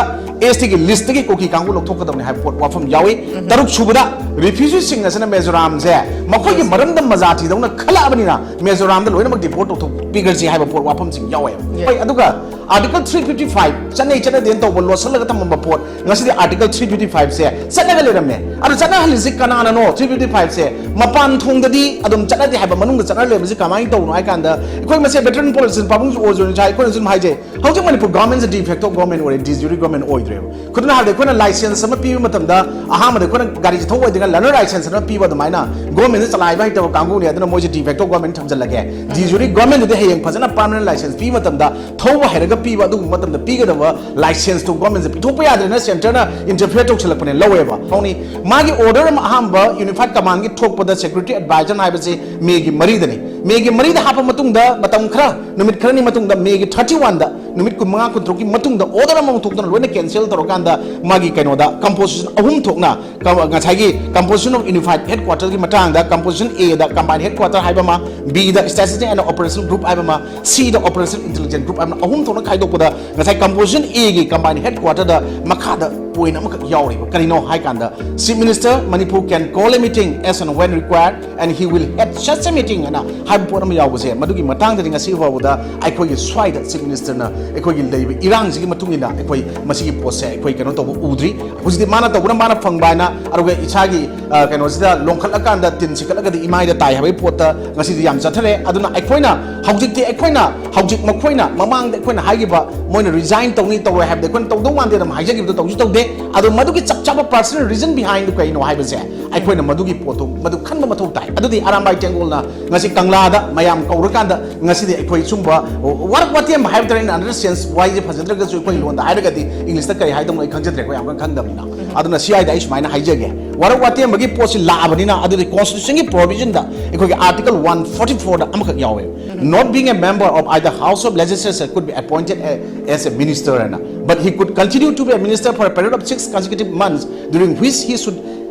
ST ꯒꯤ list ꯇꯒꯤ ꯀꯨꯀꯤ ꯀꯥꯡꯕꯨ ꯂꯧꯊꯣꯛꯀꯗꯕꯅꯤ ꯍꯥꯏꯕ ꯄꯣꯠ ꯋꯥꯐꯝ ꯌꯥꯎꯏ꯫ ꯇꯔꯨꯛꯁꯨꯕꯗ refugee ꯁꯤꯡ ꯑꯁꯤꯅ ꯃꯤꯖꯣꯔꯥꯝꯁꯦ ꯃꯈꯣꯏꯒꯤ ꯃꯔꯝꯗꯝ ꯃꯖꯥꯇꯤꯗꯧꯅ ꯈꯜꯂꯛꯑꯕꯅꯤꯅ ꯃꯤꯖꯣꯔꯥꯝꯗ ꯂꯣꯏꯅꯃꯛ deport ꯇꯧꯊꯣꯛꯄꯤꯈ꯭ꯔꯁꯤ ꯍꯥꯏꯕ ꯄꯣꯠ ꯋꯥꯐꯝꯁꯤꯡ ꯌꯥꯎꯋꯦꯕ꯫ Yes. ꯍꯣꯏ, ꯑꯗꯨꯒ Article three fifty five ꯆꯠꯅꯩ ꯆꯠꯅꯗꯦꯅ ꯇꯧꯕ ꯂꯣꯠꯁꯤꯜꯂꯒ ꯊꯝꯃꯝꯕ ꯄꯣꯠ ꯉꯁꯤꯗꯤ Article three fifty five ꯁꯦ ꯆꯠꯅꯒ ꯂꯩꯔꯝꯃꯦ꯫ ꯑꯗꯨ ꯆꯠꯅꯍꯜꯂꯤꯁꯤ ꯀꯅꯥꯅꯅꯣ? Three fifty five ꯁꯦ ꯃꯄꯥꯟ ꯊꯣꯡꯗꯗꯤ ꯑꯗꯨꯝ ꯆꯠꯅꯗꯦ ꯍꯥꯏꯕ, ꯃꯅꯨꯡꯗ ꯆꯠꯅ ꯂꯩꯕꯁꯤ ꯀꯃꯥꯏꯅ ꯇꯧꯕꯅꯣ ꯍꯥꯏ ꯀꯥꯟꯗ, ꯑꯩꯈꯣꯏ ꯃꯁꯦ veteran politician ꯄꯥꯕꯨꯡꯁꯨ ꯑꯣꯏꯖꯕꯅꯤꯅ ꯑꯩꯈꯣꯏꯅ ꯁꯨꯝ ꯍꯥꯏꯖꯩ, ꯍꯧꯖꯤꯛ ꯃꯅꯤꯄꯨꯔ government ꯁꯦ de facto government ꯑꯣꯏꯔꯦ, de jure government ꯑꯣꯏꯗ꯭ꯔꯦꯕ꯫ ꯈꯨꯗꯝ ꯍꯥꯏꯔꯕꯗ ꯑꯩꯈꯣꯏꯅ licence ꯑꯃ ꯄꯤꯕ ꯃꯇꯝꯗ, ꯑꯍꯥꯟꯕꯗ ꯑꯩꯈꯣꯏꯅ ꯒꯥꯔꯤꯁꯦ ꯊꯧꯕ ꯑꯣꯏꯗ꯭ꯔꯤꯉꯩ learner licence ꯑꯃ ꯄꯤꯕ ꯑꯗꯨꯃꯥꯏꯅ government ꯁꯦ ꯆꯂꯥꯏꯕ ꯍꯩꯇꯕ ꯀꯥꯡꯕꯨꯅꯤ, ꯑꯗꯨꯅ ꯃꯣꯏꯁꯦ de facto government ꯊꯝꯖꯤꯜꯂꯒꯦ꯫ De jure government ꯗꯨꯗꯤ ꯍꯌꯦꯡ ꯐꯖꯅ permanent licence ꯄꯤꯕ ꯃꯇꯝꯗ, ꯊꯧꯕ ꯍꯩꯔꯒ ꯄꯤꯕ ꯑꯗꯨꯒꯨꯝꯕ ꯃꯇꯝꯗ ꯄꯤꯒꯗꯕ licence ꯇꯨ government ꯁꯦ ꯄꯤꯊꯣꯛꯄ ꯌꯥꯗ꯭ꯔꯦꯅ centre ꯅ interfere ꯇꯧꯁꯤꯜꯂꯛꯄꯅꯦ, ꯂꯧꯋꯦꯕ꯫ ꯍꯧꯅꯤ, ꯃꯥꯒꯤ order ꯑꯃ ꯑꯍꯥꯟꯕ Unified Command ꯒꯤ ꯊꯣꯛꯄꯗ security advisor ꯍꯥꯏꯕꯁꯤ May ꯒꯤ ꯃꯔꯤꯗꯅꯤ꯫ May ꯒꯤ ꯃꯔꯤꯗ ꯍꯥꯞꯄ ꯃꯇꯨꯡꯗ ꯃꯇꯝ ꯈꯔ, ꯅꯨꯃꯤꯠ ꯈꯔꯅꯤ ꯃꯇꯨꯡꯗ May ꯒꯤ thirty one ꯗ, ꯅꯨꯃꯤꯠ ꯀꯨꯟꯃꯉꯥ ꯀꯨꯟꯇꯔꯨꯛꯀꯤ ꯃꯇꯨꯡꯗ order ꯑꯃꯃꯨꯛ ꯊꯣꯛꯇꯅ ꯂꯣꯏꯅ cancel ꯇꯧꯔꯀꯥꯟꯗ ꯃꯥꯒꯤ ꯀꯩꯅꯣꯗ composition ꯑꯍꯨꯝ ꯊꯣꯛꯅ ꯀ-, ꯉꯁꯥꯏꯒꯤ composition of unified headquarter ꯒꯤ ꯃꯇꯥꯡꯗ composition A the combined headquarter ꯍꯥꯏꯕ ꯑꯃ, B the strategic and operational group ꯍꯥꯏꯕ ꯑꯃ, C ꯗ operational intelligence group ꯍꯥꯏꯕ ꯑꯃ, ꯑꯍꯨꯝ ꯊꯣꯛꯅ ꯈꯥꯏꯗꯣꯛꯄꯗ ꯉꯁꯥꯏ composition A ꯒꯤ combined headquarter ꯗ ꯃꯈꯥꯗ point ꯑꯃꯈꯛ ꯌꯥꯎꯔꯤꯕ꯫ ꯀꯔꯤꯅꯣ ꯍꯥꯏ ꯀꯥꯟꯗ, Chief Minister Manipur can call a meeting as and when required and he will head such a meeting ꯍꯥꯏꯅ ꯍꯥꯏꯕ ꯄꯣꯠ ꯑꯃ ꯌꯥꯎꯕꯁꯦ, ꯃꯗꯨꯒꯤ ꯃꯇꯥꯡꯗꯗꯤ ꯉꯁꯤ ꯐꯥꯎꯕꯗ ꯑꯩꯈꯣꯏꯒꯤ ꯁ꯭ꯋꯥꯏꯗ Chief Minister ꯅ ꯑꯩꯈꯣꯏꯒꯤ ꯂꯩꯔꯤꯕ ꯏꯔꯥꯡꯁꯤꯒꯤ ꯃꯇꯨꯡ ꯏꯟꯅ ꯑꯩꯈꯣꯏ ꯃꯁꯤꯒꯤ ꯄꯣꯠꯁꯦ ꯑꯩꯈꯣꯏ ꯀꯩꯅꯣ ꯇꯧꯕ ꯎꯗ꯭ꯔꯤ꯫ ꯍꯧꯖꯤꯛꯇꯤ ꯃꯥꯅ ꯇꯧꯕꯅ ꯃꯥꯅ ꯐꯪꯕ ꯍꯥꯏꯅ, ꯑꯗꯨꯒ ꯏꯁꯥꯒꯤ, ꯑ, ꯀꯩꯅꯣꯁꯤꯗ ꯂꯣꯡꯈꯠꯂꯀꯥꯟꯗ ꯇꯤꯟ ꯁꯤꯠꯀꯠꯂꯒꯗꯤ ꯏꯃꯥꯏꯗ ꯇꯥꯏ ꯍꯥꯏꯕꯒꯤ ꯄꯣꯠꯇ ꯉꯁꯤꯗꯤ ꯌꯥꯝ ꯆꯠꯊꯔꯦ꯫ ꯑꯗꯨꯅ ꯑꯩꯈꯣꯏꯅ ꯍꯧꯖꯤꯛꯇꯤ, ꯑꯩꯈꯣꯏꯅ ꯍꯧꯖꯤꯛ ꯃꯈꯣꯏꯅ ꯃꯃꯥꯡꯗ ꯑꯩꯈꯣꯏꯅ ꯍꯥꯏꯈꯤꯕ, ꯃꯣꯏꯅ resign ꯇꯧꯅꯤ ꯇꯧꯔꯣꯏ ꯍꯥꯏꯕꯗꯤ ꯑꯩꯈꯣꯏꯅ ꯇꯧꯗꯧ ꯃꯥꯟꯗꯦ ꯑꯗꯨꯝ ꯍꯥꯏꯖꯈꯤꯕꯗꯣ ꯇꯧꯁꯨ ꯇꯧꯗꯦ꯫ ꯑꯗꯣ ꯃꯗꯨꯒꯤ ꯆꯞ ꯆꯥꯕ personal reason behind ꯗꯨ ꯀꯩꯅꯣ ꯍꯥꯏꯕꯁꯦ ꯑꯩꯈꯣꯏꯅ ꯃꯗꯨꯒꯤ ꯄꯣꯠꯇꯨ ꯃꯗꯨ ꯈꯟꯕ ꯃꯊꯧ ꯇꯥꯏ꯫ ꯑꯗꯨꯗꯤ ꯑꯔꯥꯝꯕꯥꯏ ꯇꯦꯡꯒꯣꯜꯅ ꯉꯁꯤ ꯀꯪꯂꯥꯗ ꯃꯌꯥꯝ ꯀꯧꯔꯀꯥꯟꯗ ꯉꯁꯤꯗꯤ ꯑꯩꯈꯣꯏ ꯁꯨꯝꯕ ꯋꯥꯔꯛ ꯋꯥꯇꯦꯝꯕ ꯍꯥꯏꯕ ꯇꯥꯔꯦ, in another sense, ꯋꯥꯍꯩꯁꯦ ꯐꯖꯗ꯭ꯔꯒꯁꯨ ꯑꯩꯈꯣꯏ ꯂꯣꯟꯗ ꯍꯥꯏꯔꯒꯗꯤ ꯏꯪꯂꯤꯁꯇ ꯀꯔꯤ ꯍꯥꯏꯗꯧꯅꯣ ꯑꯩ ꯈꯪꯖꯗ꯭ꯔꯦ, ꯑꯩꯈꯣꯏ ꯌꯥꯝ ꯀꯟꯅ ꯈꯪꯗꯕꯅꯤꯅ꯫ ꯑꯗꯨꯅ ꯁꯤ ꯍꯥꯏꯗ ꯑꯩ ꯁꯨꯃꯥꯏꯅ ꯍꯥꯏꯖꯒꯦ, ꯋꯥꯔꯛ ꯋꯥꯇꯦꯝꯕꯒꯤ ꯄꯣꯠꯁꯤ ꯂꯥꯛꯑꯕꯅꯤꯅ ꯑꯗꯨꯗꯤ constitution ꯒꯤ provision ꯗ ꯑꯩꯈꯣꯏꯒꯤ article one forty four ꯗ ꯑꯃꯈꯛ ꯌꯥꯎꯋꯦ, "Not being a member of either house of legislature could be appointed a- as a minister" ꯍꯥꯏꯅ, "but he could continue to be a minister for a period of six consecutive months during which he should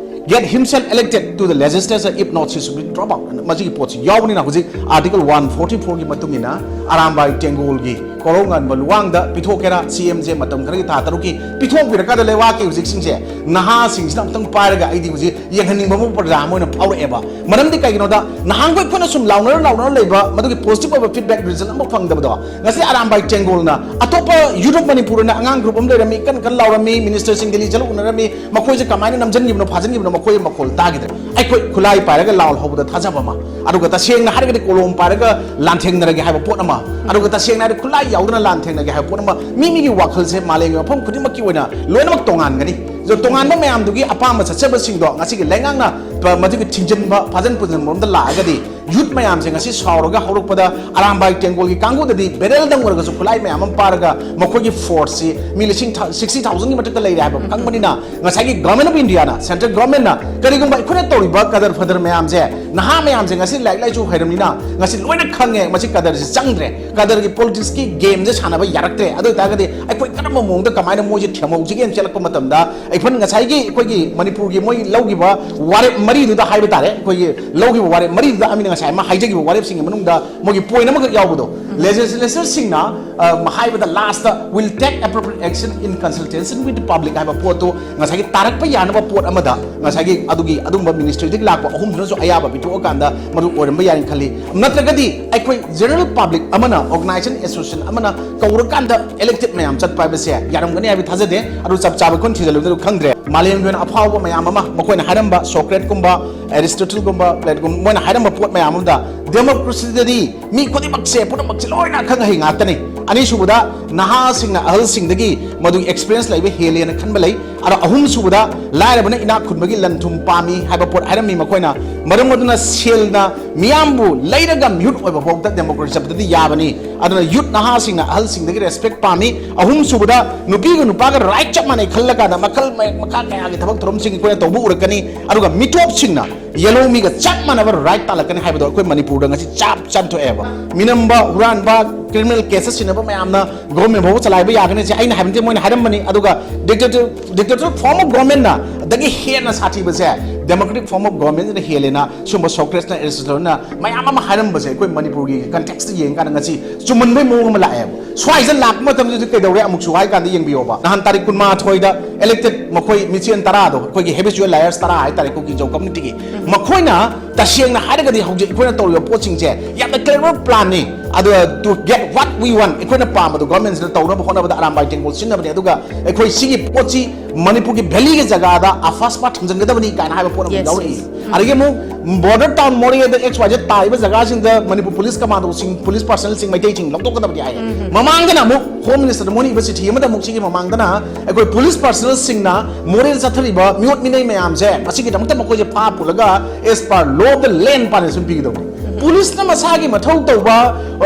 get himself elected to the legislature, if not he should be drop out" ꯍꯥꯏꯅ ꯃꯁꯤꯒꯤ ꯄꯣꯠꯁꯤ ꯌꯥꯎꯕꯅꯤꯅ ꯍꯧꯖꯤꯛ article one forty four ꯒꯤ ꯃꯇꯨꯡ ꯏꯟꯅ Arambai ꯇꯦꯡꯒꯣꯜꯒꯤ ꯀꯣꯔꯧꯉꯥꯟꯕ ꯂꯨꯋꯥꯡꯗ ꯄꯤꯊꯣꯛꯀꯦꯔꯥ, C M ꯁꯦ ꯃꯇꯝ ꯈꯔꯒꯤ ꯊꯥ ꯇꯔꯨꯛꯀꯤ ꯄꯤꯊꯣꯛꯄꯤꯔꯀꯥꯟꯗ ꯂꯩꯕꯥꯛꯀꯤ ꯍꯧꯖꯤꯛꯁꯤꯡꯁꯦ ꯅꯍꯥꯁꯤꯡꯁꯤꯅ ꯑꯃꯨꯛꯇꯪ ꯄꯥꯏꯔꯒ ꯑꯩꯗꯤ ꯍꯧꯖꯤꯛ ꯌꯦꯡꯍꯟꯅꯤꯡꯕ ꯑꯃ ꯄ꯭ꯔꯖꯥ ꯑꯃ ꯑꯣꯏꯅ ꯐꯥꯎꯔꯛꯑꯦꯕ꯫ ꯃꯔꯝꯗꯤ ꯀꯩꯒꯤꯅꯣꯗ ꯅꯍꯥꯟꯈꯣꯏ ꯑꯩꯈꯣꯏꯅ ꯁꯨꯝ ꯂꯥꯎꯅꯔ ꯂꯥꯎꯅꯔ ꯂꯩꯕ ꯃꯗꯨꯒꯤ positive ꯑꯣꯏꯕ feedback result ꯑꯃ ꯐꯪꯗꯕꯗꯣ ꯉꯁꯤ ꯑꯔꯥꯝꯕꯥꯏ ꯇꯦꯡꯒꯣꯜꯅ ꯑꯇꯣꯞꯄ youth of Manipur ꯑꯅ ꯑꯉꯥꯡ group ꯑꯃ ꯂꯩꯔꯝꯃꯤ, ꯀꯟ ꯀꯟ ꯂꯥꯎꯔꯝꯃꯤ, minister ꯁꯤꯡ ꯗꯤꯜꯂꯤ ꯆꯠꯂ ꯎꯅꯔꯝꯃꯤ, ꯃꯈꯣꯏꯁꯦ ꯀꯃꯥꯏꯅ ꯅꯝꯖꯟꯈꯤꯕꯅꯣ ꯐꯥꯖꯤꯟꯈꯤꯕꯅꯣ ꯃꯈꯣꯏ ꯃꯈꯣꯜ ꯇꯥꯈꯤꯗ꯭ꯔꯦ꯫ ꯑꯩꯈꯣꯏ ꯈꯨꯠꯂꯥꯏ ꯄꯥꯏꯔꯒ ꯂꯥꯎ ꯍꯧꯕꯗ ꯊꯥꯖꯕ ꯑꯃ, ꯑꯗꯨꯒ ꯇꯁꯦꯡꯅ ꯍꯥꯏꯔꯒꯗꯤ ꯀꯣꯂꯣꯝ ꯄꯥꯏꯔꯒ ꯂꯥꯟꯊꯦꯡꯅꯔꯒꯦ ꯍꯥꯏꯕ ꯄꯣꯠ ꯑꯃ, ꯑꯗꯨꯒ ꯇꯁꯦꯡꯅ ꯍꯥꯏꯔꯒꯗꯤ ꯈꯨꯠꯂꯥꯏ ꯌꯥꯎꯗꯅ ꯂꯥꯟꯊꯦꯡꯅꯒꯦ ꯍꯥꯏꯕ ꯄꯣꯠ ꯑꯃ, ꯃꯤ ꯃꯤꯒꯤ ꯋꯥꯈꯜꯁꯦ ꯃꯥꯂꯦꯝꯒꯤ ꯃꯐꯝ ꯈꯨꯗꯤꯡꯃꯛꯀꯤ ꯑꯣꯏꯅ ꯂꯣꯏꯅꯃꯛ ꯇꯣꯉꯥꯟꯒꯅꯤ꯫ ꯑꯗꯣ ꯇꯣꯉꯥꯟꯕ ꯃꯌꯥꯝꯗꯨꯒꯤ ꯑꯄꯥꯝꯕ ꯆꯠꯆꯕꯁꯤꯡꯗꯣ ꯉꯁꯤꯒꯤ ꯂꯩꯉꯥꯛꯅ ꯄ- ꯃꯗꯨꯒꯤ ꯊꯤꯡꯖꯤꯟꯕ ꯐꯥꯖꯤꯟ ꯄꯨꯖꯤꯟꯕꯔꯣꯝꯗ ꯂꯥꯛꯑꯒꯗꯤ youth ꯃꯌꯥꯝꯁꯦ ꯉꯁꯤ ꯁꯥꯎꯔꯒ ꯍꯧꯔꯛꯄꯗ ꯑꯔꯥꯝꯕꯥꯏ ꯇꯦꯡꯒꯣꯜꯒꯤ ꯀꯥꯡꯕꯨꯗꯗꯤ ꯕꯦꯔꯦꯜꯗꯪ ꯑꯣꯏꯔꯒꯁꯨ ꯈꯨꯠꯂꯥꯏ ꯃꯌꯥꯝ ꯑꯃ ꯄꯥꯔꯒ ꯃꯈꯣꯏꯒꯤ force ꯁꯤ ꯃꯤ ꯂꯤꯁꯤꯡ sixty thousand ꯒꯤ ꯃꯊꯛꯇ ꯂꯩꯔꯦ ꯍꯥꯏꯕ ꯈꯪꯕꯅꯤꯅ ꯉꯁꯥꯏꯒꯤ Government of India ꯅ, central government ꯅ ꯀꯔꯤꯒꯨꯝꯕ ꯑꯩꯈꯣꯏꯅ ꯇꯧꯔꯤꯕ ꯀꯗꯔ ꯐꯗꯔ ꯃꯌꯥꯝꯁꯦ, ꯅꯍꯥ ꯃꯌꯥꯝꯁꯦ ꯉꯁꯤ ꯂꯥꯏꯔꯤꯛ ꯂꯥꯏꯁꯨ ꯍꯩꯔꯕꯅꯤꯅ ꯉꯁꯤ ꯂꯣꯏꯅ ꯈꯪꯉꯦ, ꯃꯁꯤ ꯀꯗꯔꯁꯤ ꯆꯪꯗ꯭ꯔꯦ, ꯀꯗꯔꯒꯤ politics ꯀꯤ game ꯁꯦ ꯁꯥꯟꯅꯕ ꯌꯥꯔꯛꯇ꯭ꯔꯦ꯫ ꯑꯗꯨ ꯑꯣꯏꯇꯥꯔꯒꯗꯤ ꯑꯩꯈꯣꯏ ꯀꯔꯝꯕ ꯃꯑꯣꯡꯗ ꯀꯃꯥꯏꯅ ꯃꯣꯏꯁꯦ ꯊꯦꯝꯍꯧꯁꯤꯒꯦꯅ ꯆꯦꯜꯂꯛꯄ ꯃꯇꯝꯗ, even ꯉꯁꯥꯏꯒꯤ ꯑꯩꯈꯣꯏꯒꯤ ꯃꯅꯤꯄꯨꯔꯒꯤ ꯃꯣꯏ ꯂꯧꯈꯤꯕ ꯋꯥꯔꯦꯞ ꯃꯔꯤꯗꯨꯗ ꯍꯥꯏꯕ ꯇꯥꯔꯦ, ꯑꯩꯈꯣꯏꯒꯤ ꯂꯧꯈꯤꯕ ꯋꯥꯔꯦꯞ ꯃꯔꯤꯗꯨꯗ ꯑꯃꯅ ꯉꯁꯥꯏ ꯑꯃ ꯍꯥꯏꯖꯈꯤꯕ ꯋꯥꯔꯦꯞꯁꯤꯡꯒꯤ ꯃꯅꯨꯡꯗ ꯃꯣꯏꯒꯤ point ꯑꯃꯈꯛ ꯌꯥꯎꯕꯗꯣ, legislature ꯁꯤꯡꯅ, ꯑ, ꯍꯥꯏꯕꯗ last will take appropriate action in consultation with the public ꯍꯥꯏꯕ ꯄꯣꯠꯇꯨ ꯉꯁꯥꯏꯒꯤ ꯇꯥꯔꯛꯄ ꯌꯥꯅꯕ ꯄꯣꯠ ꯑꯃꯗ ꯉꯁꯥꯏꯒꯤ ꯑꯗꯨꯒꯤ ꯑꯗꯨꯝꯕ ministry ꯗꯒꯤ ꯂꯥꯛꯄ ꯑꯍꯨꯝꯗꯨꯅꯁꯨ ꯑꯌꯥꯕ ꯄꯤꯊꯣꯛꯑꯀꯥꯟꯗ ꯃꯗꯨ ꯑꯣꯏꯔꯝꯕ ꯌꯥꯏꯅ ꯈꯜꯂꯤ꯫ ꯅꯠꯇ꯭ꯔꯒꯗꯤ ꯑꯩꯈꯣꯏ general public ꯑꯃꯅ, organization, association ꯑꯃꯅ ꯀꯧꯔꯀꯥꯟꯗ elected ꯃꯌꯥꯝ ꯆꯠꯄ ꯍꯥꯏꯕꯁꯦ ꯌꯥꯔꯝꯒꯅꯤ ꯍꯥꯏꯕ ꯊꯥꯖꯗꯦ꯫ ꯑꯗꯨ ꯆꯞ ꯆꯥꯕ ꯑꯩꯈꯣꯏꯅ ꯊꯤꯖꯤꯜꯂꯨꯕꯗ ꯈꯪꯗ꯭ꯔꯦ꯫ ꯃꯥꯂꯦꯝꯒꯤ ꯑꯣꯏꯅ ꯑꯐꯥꯎꯕ ꯃꯌꯥꯝ ꯑꯃ, ꯃꯈꯣꯏꯅ ꯍꯥꯏꯔꯝꯕ Socrates ꯀꯨꯝꯕ, Aristotle ꯒꯨꯝꯕ, Plato ꯒꯨꯝꯕ, ꯃꯣꯏꯅ ꯍꯥꯏꯔꯝꯕ ꯄꯣꯠ ꯃꯌꯥꯝ ꯑꯃꯗ democracy ꯗꯗꯤ ꯃꯤ ꯈꯨꯗꯤꯡꯃꯛꯁꯦ, ꯄꯨꯝꯅꯃꯛꯁꯦ ꯂꯣꯏꯅ ꯑꯈꯪ ꯑꯍꯩ ꯉꯥꯛꯇꯅꯤ꯫ ꯑꯅꯤꯁꯨꯕꯗ, ꯅꯍꯥꯁꯤꯡꯅ ꯑꯍꯜꯁꯤꯡꯗꯒꯤ ꯃꯗꯨꯒꯤ ꯑꯦꯛꯁꯄꯤꯔꯤꯌꯦꯟꯁ ꯂꯩꯕ ꯍꯦꯜꯂꯦꯅ ꯈꯟꯕ ꯂꯩ꯫ ꯑꯗꯣ ꯑꯍꯨꯝꯁꯨꯕꯗ, ꯂꯥꯏꯔꯕꯅ ꯏꯅꯥꯛ ꯈꯨꯟꯕꯒꯤ ꯂꯟ ꯊꯨꯝ ꯄꯥꯝꯃꯤ ꯍꯥꯏꯕ ꯄꯣꯠ ꯍꯥꯏꯔꯝꯃꯤ ꯃꯈꯣꯏꯅ꯫ ꯃꯔꯝ ꯑꯗꯨꯅ ꯁꯦꯜꯅ ꯃꯤꯌꯥꯝꯕꯨ ꯂꯩꯔꯒ ꯃꯤꯍꯨꯠ ꯑꯣꯏꯕ ꯐꯥꯎꯗ ꯗꯦꯃꯣꯀ꯭ꯔꯦꯁꯤ ꯆꯠꯄꯗꯗꯤ ꯌꯥꯕꯅꯤ꯫ ꯑꯗꯨꯅ ꯌꯨꯠ ꯅꯍꯥꯁꯤꯡꯅ ꯑꯍꯜꯁꯤꯡꯗꯒꯤ ꯔꯦꯁꯄꯦꯛ ꯄꯥꯝꯃꯤ꯫ ꯑꯍꯨꯝꯁꯨꯕꯗ, ꯅꯨꯄꯤꯒ ꯅꯨꯄꯥꯒ ꯔꯥꯏꯠ ꯆꯞ ꯃꯥꯟꯅꯩ ꯈꯜꯂꯀꯥꯟꯗ ꯃꯈꯜ ꯃ-, ꯃꯈꯥ ꯀꯌꯥꯒꯤ ꯊꯕꯛ ꯊꯧꯔꯝꯁꯤꯡ ꯑꯩꯈꯣꯏꯅ ꯇꯧꯕ ꯎꯔꯛꯀꯅꯤ꯫ ꯑꯗꯨꯒ ꯃꯤꯇꯣꯞꯁꯤꯡꯅ ꯌꯦꯜꯍꯧꯃꯤꯒ ꯆꯞ ꯃꯥꯟꯅꯕ ꯔꯥꯏꯠ ꯇꯥꯜꯂꯛꯀꯅꯤ ꯍꯥꯏꯕꯗꯣ ꯑꯩꯈꯣꯏ ꯃꯅꯤꯄꯨꯔꯗ ꯉꯁꯤ ꯆꯞ ꯆꯥꯅ ꯊꯣꯛꯑꯦꯕ꯫ ꯃꯤꯅꯝꯕ, ꯍꯨꯔꯥꯟꯕ, ꯀ꯭ꯔꯤꯃꯤꯅꯦꯜ ꯀꯦꯁꯇ ꯁꯤꯟꯅꯕ ꯃꯌꯥꯝꯅ ꯒꯣꯔꯃꯦꯟ ꯐꯥꯎꯕ ꯆꯂꯥꯏꯕ ꯌꯥꯒꯅꯤ ꯁꯦ ꯑꯩꯅ ꯍꯥꯏꯕ ꯅꯠꯇꯦ, ꯃꯣꯏꯅ ꯍꯥꯏꯔꯝꯕꯅꯤ꯫ ꯑꯗꯨꯒ dictator, dictator form of governmentꯅ ꯑꯗꯒꯤ ꯍꯦꯟꯅ ꯁꯥꯊꯤꯕꯁꯦ democratic form of governmentꯅ ꯍꯦꯜꯂꯦꯅ ꯁꯨꯝꯕ ꯁꯣꯀ꯭ꯔꯦꯁꯅ, ꯑꯦꯔꯤꯁꯇꯣꯇꯜꯅ ꯃꯌꯥꯝ ꯑꯃ ꯍꯥꯏꯔꯝꯕꯁꯦ ꯑꯩꯈꯣꯏ ꯃꯅꯤꯄꯨꯔꯒꯤ ꯀꯟꯇꯦꯛꯁꯇ ꯌꯦꯡꯀꯥꯟꯗ ꯉꯁꯤ ꯆꯨꯝꯃꯟꯕꯩ ꯃꯑꯣꯡ ꯑꯃ ꯂꯥꯛꯑꯦꯕ꯫ ꯁ꯭ꯋꯥꯏꯁꯤꯗ ꯂꯥꯛꯄ ꯃꯇꯝꯗꯗꯤ ꯀꯩꯗꯧꯔꯦ ꯑꯃꯨꯛꯁꯨ ꯍꯥꯏ ꯀꯥꯟꯗ ꯌꯦꯡꯕꯤꯌꯣꯕ, ꯅꯍꯥꯟ ꯇꯥꯔꯤꯛ ꯀꯨꯟꯃꯥꯊꯣꯏꯗ elected ꯃꯈꯣꯏ ꯃꯤꯆꯦꯟ ꯇꯔꯥꯗꯣ, ꯑꯩꯈꯣꯏꯒꯤ habitual liars ꯇꯔꯥ ꯍꯥꯏꯇꯥꯔꯦ, ꯀꯨꯀꯤꯖꯧ communityꯒꯤ, ꯃꯈꯣꯏꯅ ꯇꯁꯦꯡꯅ ꯍꯥꯏꯔꯒꯗꯤ ꯍꯧꯖꯤꯛ ꯑꯩꯈꯣꯏꯅ ꯇꯧꯔꯤꯕ ꯄꯣꯠꯁꯤꯡꯁꯦ ꯌꯥꯝꯅ clever planꯅꯤ꯫ ꯑꯗꯨꯒ to get what we want, ꯑꯩꯈꯣꯏꯅ ꯄꯥꯝꯕꯗꯣ governmentꯁꯤꯅ ꯇꯧꯅꯕ ꯍꯣꯠꯅꯕꯗ ꯑꯔꯥꯝꯕꯥꯏ ꯇꯦꯡꯒꯣꯜ ꯁꯤꯖꯤꯟꯅꯕꯅꯤ꯫ ꯑꯗꯨꯒ ꯑꯩꯈꯣꯏ ꯁꯤꯒꯤ ꯄꯣꯠꯁꯤ ꯃꯅꯤꯄꯨꯔꯒꯤ valleyꯒꯤ ꯖꯒꯥꯗ ꯑꯐꯥꯁꯄꯥ ꯊꯝꯖꯤꯟꯒꯗꯕꯅꯤ ꯀꯥꯏꯅ ꯍꯥꯏꯕ ꯄꯣꯠ ꯑꯃ Yes, ꯌꯥꯎꯔꯛꯏ꯫ Yes. ꯑꯗꯒꯤ ꯑꯃꯨꯛ border town ꯃꯣꯔꯦꯗ X Y Z ꯇꯥꯔꯤꯕ ꯖꯒꯥꯁꯤꯡꯗ ꯃꯅꯤꯄꯨꯔ police commandoꯁꯤꯡ, police personnelꯁꯤꯡ, ꯃꯩꯇꯩꯁꯤꯡ ꯂꯧꯊꯣꯛꯀꯗꯕꯅꯤ ꯍꯥꯏꯌꯦ꯫ ꯃꯃꯥꯡꯗꯅ ꯑꯃꯨꯛ Home Ministerꯗ ꯃꯣꯏꯅ ꯏꯕ ꯆꯤꯊꯤ ꯑꯃꯗ ꯑꯃꯨꯛ ꯁꯤꯒꯤ ꯃꯃꯥꯡꯗꯅ ꯑꯩꯈꯣꯏ police personnelꯁꯤꯡꯅ ꯃꯣꯔꯦꯗ ꯆꯠꯊꯔꯤꯕ ꯃꯤꯑꯣꯠ ꯃꯤꯅꯩ ꯃꯌꯥꯝꯁꯦ ꯃꯁꯤꯒꯤꯗꯃꯛꯇ ꯃꯈꯣꯏꯁꯦ ꯐꯥ ꯄꯨꯜꯂꯒ as per law of the land punishment ꯄꯤꯒꯗꯕꯅꯤ꯫ Policeꯅ ꯃꯁꯥꯒꯤ ꯃꯊꯧ ꯇꯧꯕ,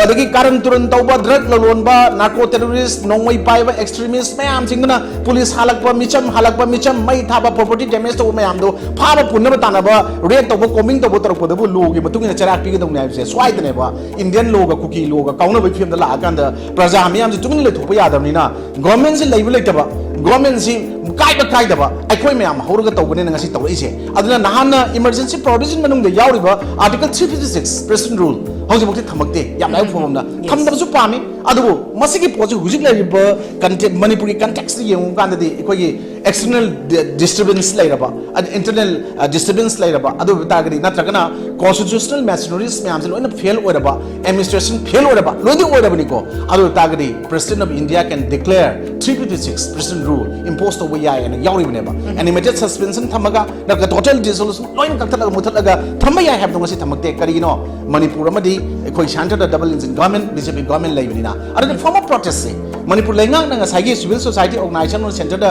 ꯑꯗꯒꯤ ꯀꯥꯔꯟ ꯇꯨꯔꯟ ꯇꯧꯕ, drug ꯂꯂꯣꯟꯕ, narco terrorist, ꯅꯣꯡꯃꯩ ꯄꯥꯏꯕ extremist ꯃꯌꯥꯝꯁꯤꯡꯗꯨꯅ police ꯍꯥꯜꯂꯛꯄ, ꯃꯤꯆꯝ ꯍꯥꯜꯂꯛꯄ, ꯃꯤꯆꯝ ꯃꯩ ꯊꯥꯕ, property damage ꯇꯧꯕ ꯃꯌꯥꯝꯗꯣ ꯐꯥꯕ ꯄꯨꯟꯅꯕ ꯇꯥꯟꯅꯕ, raid ꯇꯧꯕ, combing ꯇꯧꯕ ꯇꯧꯔꯛꯄꯗꯕꯨ lawꯒꯤ ꯃꯇꯨꯡ ꯏꯟꯅ ꯆꯩꯔꯥꯛ ꯄꯤꯒꯗꯧꯅꯤ ꯍꯥꯏꯕꯁꯦ ꯁ꯭ꯋꯥꯏꯗꯅꯦꯕ꯫ Indian lawꯒ ꯀꯨꯀꯤ lawꯒ ꯀꯥꯎꯅꯕꯒꯤ ꯐꯤꯕꯝꯗ ꯂꯥꯛꯑꯀꯥꯟꯗ ꯄ꯭ꯔꯖꯥ ꯃꯤꯌꯥꯝꯁꯦ ꯇꯨꯃꯤꯟꯅ ꯂꯩꯊꯣꯛꯄ ꯌꯥꯗꯕꯅꯤꯅ, governmentꯁꯤ ꯂꯩꯕ ꯂꯩꯇꯕ, governmentꯁꯤ ꯀꯥꯏꯕ ꯀꯥꯏꯗꯕ ꯑꯩꯈꯣꯏ ꯃꯌꯥꯝ ꯍꯧꯔꯒ ꯇꯧꯕꯅꯦꯅ ꯉꯁꯤ ꯇꯧꯔꯛꯏꯁꯦ꯫ ꯑꯗꯨꯅ ꯅꯍꯥꯟꯅ emergency provision ꯃꯅꯨꯡꯗ ꯌꯥꯎꯔꯤꯕ Article three fifty six, President Rule, ꯍꯧꯖꯤꯛꯃꯛꯇꯤ ꯊꯝꯃꯛꯇꯦ꯫ ꯌꯥꯝ ꯂꯥꯏꯕꯛ ꯐꯕ ꯑꯃꯅ Yes. ꯊꯝꯗꯕꯁꯨ ꯄꯥꯝꯃꯤ꯫ ꯑꯗꯨꯕꯨ ꯃꯁꯤꯒꯤ ꯄꯣꯠꯁꯤ ꯍꯧꯖꯤꯛ ꯂꯩꯔꯤꯕ context, ꯃꯅꯤꯄꯨꯔꯒꯤ contextꯇ ꯌꯦꯡꯉꯨ ꯀꯥꯟꯗꯗꯤ ꯑꯩꯈꯣꯏꯒꯤ external di-, disturbance ꯂꯩꯔꯕ, ꯑꯗ internal, ꯑ, disturbance ꯂꯩꯔꯕ, ꯑꯗꯨ ꯑꯣꯏꯕ ꯇꯥꯔꯒꯗꯤ, ꯅꯠꯇ꯭ꯔꯒꯅ constitutional machineries ꯃꯌꯥꯝꯁꯦ ꯂꯣꯏꯅ fail ꯑꯣꯏꯔꯕ, administration fail ꯑꯣꯏꯔꯕ, ꯂꯣꯏꯅ ꯑꯣꯏꯔꯕꯅꯤꯀꯣ꯫ ꯑꯗꯨ ꯑꯣꯏꯕ ꯇꯥꯔꯒꯗꯤ President of India can declare three fifty six President Rule impose ꯇꯧꯕ ꯌꯥꯏ ꯍꯥꯏꯅ ꯌꯥꯎꯔꯤꯕꯅꯦꯕ꯫ Animated suspension ꯊꯝꯃꯒ, ꯅꯠꯇ꯭ꯔꯒ total dissolution ꯂꯣꯏꯅ ꯀꯛꯊꯠꯂꯒ ꯃꯨꯊꯠꯂꯒ ꯊꯝꯕ ꯌꯥꯏ ꯍꯥꯏꯕꯗꯣ ꯉꯁꯤ ꯊꯝꯃꯛꯇꯦ꯫ ꯀꯔꯤꯒꯤꯅꯣ? ꯃꯅꯤꯄꯨꯔ ꯑꯃꯗꯤ ꯑꯩꯈꯣꯏ centreꯗ double engine government, B J P government ꯂꯩꯕꯅꯤꯅ ꯑꯗꯨꯅ form of protest ꯁꯦ ꯃꯅꯤꯄꯨꯔ ꯂꯩꯉꯥꯛꯅ ꯉꯁꯥꯏꯒꯤ civil society organization centre ꯗ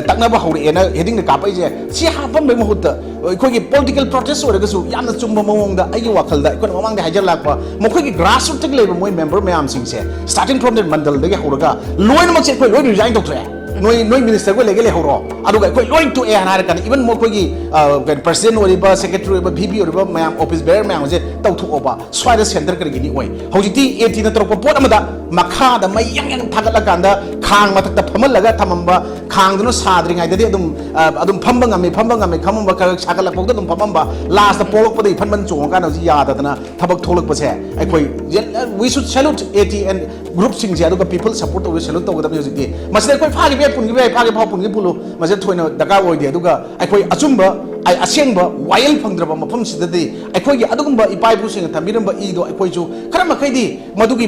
ꯇꯛꯅꯕ ꯍꯧꯔꯛꯑꯦꯅ heading ꯗ ꯀꯥꯞꯄꯛꯏꯁꯦ, ꯁꯤ ꯍꯥꯞꯄꯝꯕꯒꯤ ꯃꯍꯨꯠꯇ ꯑꯩꯈꯣꯏꯒꯤ political protest ꯑꯣꯏꯔꯒꯁꯨ ꯌꯥꯝꯅ ꯆꯨꯝꯕ ꯃꯑꯣꯡꯗ, ꯑꯩꯒꯤ ꯋꯥꯈꯜꯗ ꯑꯩꯈꯣꯏꯅ ꯃꯃꯥꯡꯗ ꯍꯥꯏꯖꯔꯛꯄ ꯃꯈꯣꯏꯒꯤ grassroot ꯇꯒꯤ ꯂꯩꯕ ꯃꯣꯏ member ꯃꯌꯥꯝꯁꯤꯡꯁꯦ, starting from the ꯃꯟꯗꯜꯗꯒꯤ ꯍꯧꯔꯒ ꯂꯣꯏꯅꯃꯛꯁꯦ ꯑꯩꯈꯣꯏ ꯂꯣꯏ resign ꯇꯧꯊꯣꯛꯑꯦ꯫ ꯅꯣꯏ ꯅꯣꯏ minister ꯈꯣꯏ ꯂꯩꯒꯦ ꯂꯩꯍꯧꯔꯣ, ꯑꯗꯨꯒ ꯑꯩꯈꯣꯏ ꯂꯣꯏ ꯇꯣꯛꯑꯦ ꯍꯥꯏꯅ ꯍꯥꯏꯔ ꯀꯥꯟꯗ, even ꯃꯈꯣꯏꯒꯤ president ꯑꯣꯏꯔꯤꯕ, secretary ꯑꯣꯏꯔꯤꯕ, VP ꯑꯣꯏꯔꯤꯕ ꯃꯌꯥꯝ, office bearer ꯃꯌꯥꯝꯁꯦ ꯇꯧꯊꯣꯛꯑꯣꯕ꯫ ꯁ꯭ꯋꯥꯏꯗ centre ꯀꯔꯤꯒꯤꯅꯤ ꯑꯣꯏ? ꯍꯧꯖꯤꯛꯇꯤ AT ꯅ ꯇꯧꯔꯛꯄ ꯄꯣꯠ ꯑꯃꯗ ꯃꯈꯥꯗ ꯃꯩ ꯌꯥꯡ ꯌꯥꯡ ꯊꯥꯒꯠꯂꯀꯥꯟꯗ ꯈꯥꯡ ꯃꯊꯛꯇ ꯐꯝꯍꯜꯂꯒ ꯊꯝꯃꯝꯕ, ꯈꯥꯡꯗꯨꯅ ꯁꯥꯗ꯭ꯔꯤꯉꯩꯗꯗꯤ ꯑꯗꯨꯝ ꯑꯗꯨꯝ ꯐꯝꯕ ꯉꯝꯃꯤ, ꯐꯝꯕ ꯉꯝꯃꯤ, ꯐꯝꯃꯝꯕ ꯈꯔ ꯁꯥꯒꯠꯂꯛꯄꯗ ꯑꯗꯨꯝ ꯐꯝꯃꯝꯕ, last ꯄꯣꯛꯂꯛꯄꯗꯒꯤ ꯐꯟ ꯐꯟ ꯆꯣꯡꯉꯀꯥꯟꯗ ꯍꯧꯖꯤꯛ ꯌꯥꯗꯗꯅ ꯊꯕꯛ ꯊꯣꯛꯂꯛꯄꯁꯦ ꯑꯩꯈꯣꯏ, we should salute AT and group ꯁꯤꯡꯁꯦ, ꯑꯗꯨꯒ people support ꯇꯧꯕ salute ꯇꯧꯒꯗꯕꯅꯤ꯫ ꯍꯧꯖꯤꯛꯇꯤ ꯃꯁꯤꯗ ꯑꯩꯈꯣꯏ ꯐꯥꯈꯤꯕ ꯌꯥꯏ, ꯄꯨꯟꯈꯤꯕ ꯌꯥꯏ, ꯐꯥꯒꯦ ꯐꯥꯎ ꯄꯨꯟꯒꯦ ꯄꯨꯜꯂꯨ, ꯃꯁꯤꯗ ꯊꯣꯏꯅ ꯗꯔꯀꯥꯔ ꯑꯣꯏꯗꯦ꯫ ꯑꯗꯨꯒ ꯑꯩꯈꯣꯏ ꯑꯆꯨꯝꯕ, ꯑꯁꯦꯡꯕ ꯋꯥꯌꯦꯜ ꯐꯪꯗ꯭ꯔꯕ ꯃꯐꯝꯁꯤꯗꯗꯤ ꯑꯩꯈꯣꯏꯒꯤ ꯑꯗꯨꯒꯨꯝꯕ ꯏꯄꯥ ꯏꯄꯨꯁꯤꯡꯅ ꯊꯝꯕꯤꯔꯝꯕ ꯏꯗꯣ ꯑꯩꯈꯣꯏꯁꯨ ꯈꯔ ꯃꯈꯩꯗꯤ ꯃꯗꯨꯒꯤ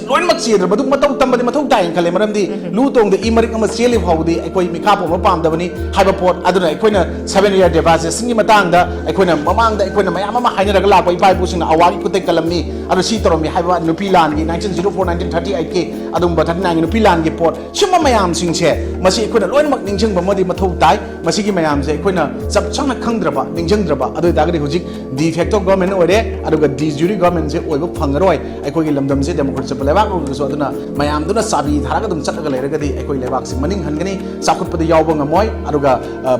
ꯂꯣꯏꯅꯃꯛ ꯆꯦꯟꯗ꯭ꯔꯕ, ꯑꯗꯨ ꯃꯇꯧ ꯇꯝꯕꯗꯤ ꯃꯊꯧ ꯇꯥꯏꯅ ꯈꯜꯂꯦ꯫ ꯃꯔꯝꯗꯤ ꯂꯨ ꯇꯣꯡꯗ ꯏ ꯃꯔꯤꯛ ꯑꯃ ꯆꯦꯜꯂꯤ ꯐꯥꯎꯕꯗꯤ ꯑꯩꯈꯣꯏ ꯃꯤꯈꯥ ꯄꯣꯟꯕ ꯄꯥꯝꯗꯕꯅꯤ ꯍꯥꯏꯕ ꯄꯣꯠ꯫ ꯑꯗꯨꯅ ꯑꯩꯈꯣꯏꯅ seven year devastation ꯒꯤ ꯃꯇꯥꯡꯗ ꯑꯩꯈꯣꯏꯅ ꯃꯃꯥꯡꯗ ꯑꯩꯈꯣꯏꯅ ꯃꯌꯥꯝ ꯑꯃ ꯍꯥꯏꯅꯔꯒ ꯂꯥꯛꯄ ꯏꯄꯥ ꯏꯄꯨꯁꯤꯡꯅ ꯑꯋꯥꯒꯤ ꯈꯨꯠꯇꯩ ꯀꯜꯂꯝꯃꯤ, ꯑꯗꯨ ꯁꯤ ꯇꯧꯔꯝꯃꯤ ꯍꯥꯏꯕ ꯅꯨꯄꯤ ꯂꯥꯟꯒꯤ nineteen zero four, nineteen thirty eight ꯀꯤ ꯑꯗꯨꯒꯨꯝꯕ thirty nine ꯒꯤ ꯅꯨꯄꯤ ꯂꯥꯟꯒꯤ ꯄꯣꯠ, ꯁꯨꯝꯕ ꯃꯌꯥꯝꯁꯤꯡꯁꯦ ꯃꯁꯤ ꯑꯩꯈꯣꯏꯅ ꯂꯣꯏꯅꯃꯛ ꯅꯤꯡꯁꯤꯡꯕ ꯑꯃꯗꯤ ꯃꯊꯧ ꯇꯥꯏ꯫ ꯃꯁꯤꯒꯤ ꯃꯌꯥꯝꯁꯦ ꯑꯩꯈꯣꯏꯅ ꯆꯞ ꯆꯥꯅ ꯈꯪꯗ꯭ꯔꯕ, ꯅꯤꯡꯁꯤꯡꯗ꯭ꯔꯕ, ꯑꯗꯨ ꯑꯣꯏꯇꯥꯔꯒꯗꯤ ꯍꯧꯖꯤꯛ de facto government ꯑꯣꯏꯔꯦ, ꯑꯗꯨꯒ de jure government ꯁꯦ ꯑꯣꯏꯕ ꯐꯪꯉꯔꯣꯏ꯫ ꯑꯩꯈꯣꯏꯒꯤ ꯂꯝꯗꯝꯁꯦ democracy ꯆꯠꯄ ꯂꯩꯕꯥꯛ ꯑꯣꯏꯔꯒꯁꯨ꯫ ꯑꯗꯨꯅ ꯃꯌꯥꯝꯗꯨꯅ ꯆꯥꯕꯤ ꯊꯥꯔꯒ ꯑꯗꯨꯝ ꯆꯠꯂꯒ ꯂꯩꯔꯒꯗꯤ ꯑꯩꯈꯣꯏ ꯂꯩꯕꯥꯛꯁꯤ ꯃꯅꯤꯡ ꯍꯟꯒꯅꯤ, ꯆꯥꯎꯈꯠꯄꯗ ꯌꯥꯎꯕ ꯉꯝꯃꯣꯏ꯫ ꯑꯗꯨꯒ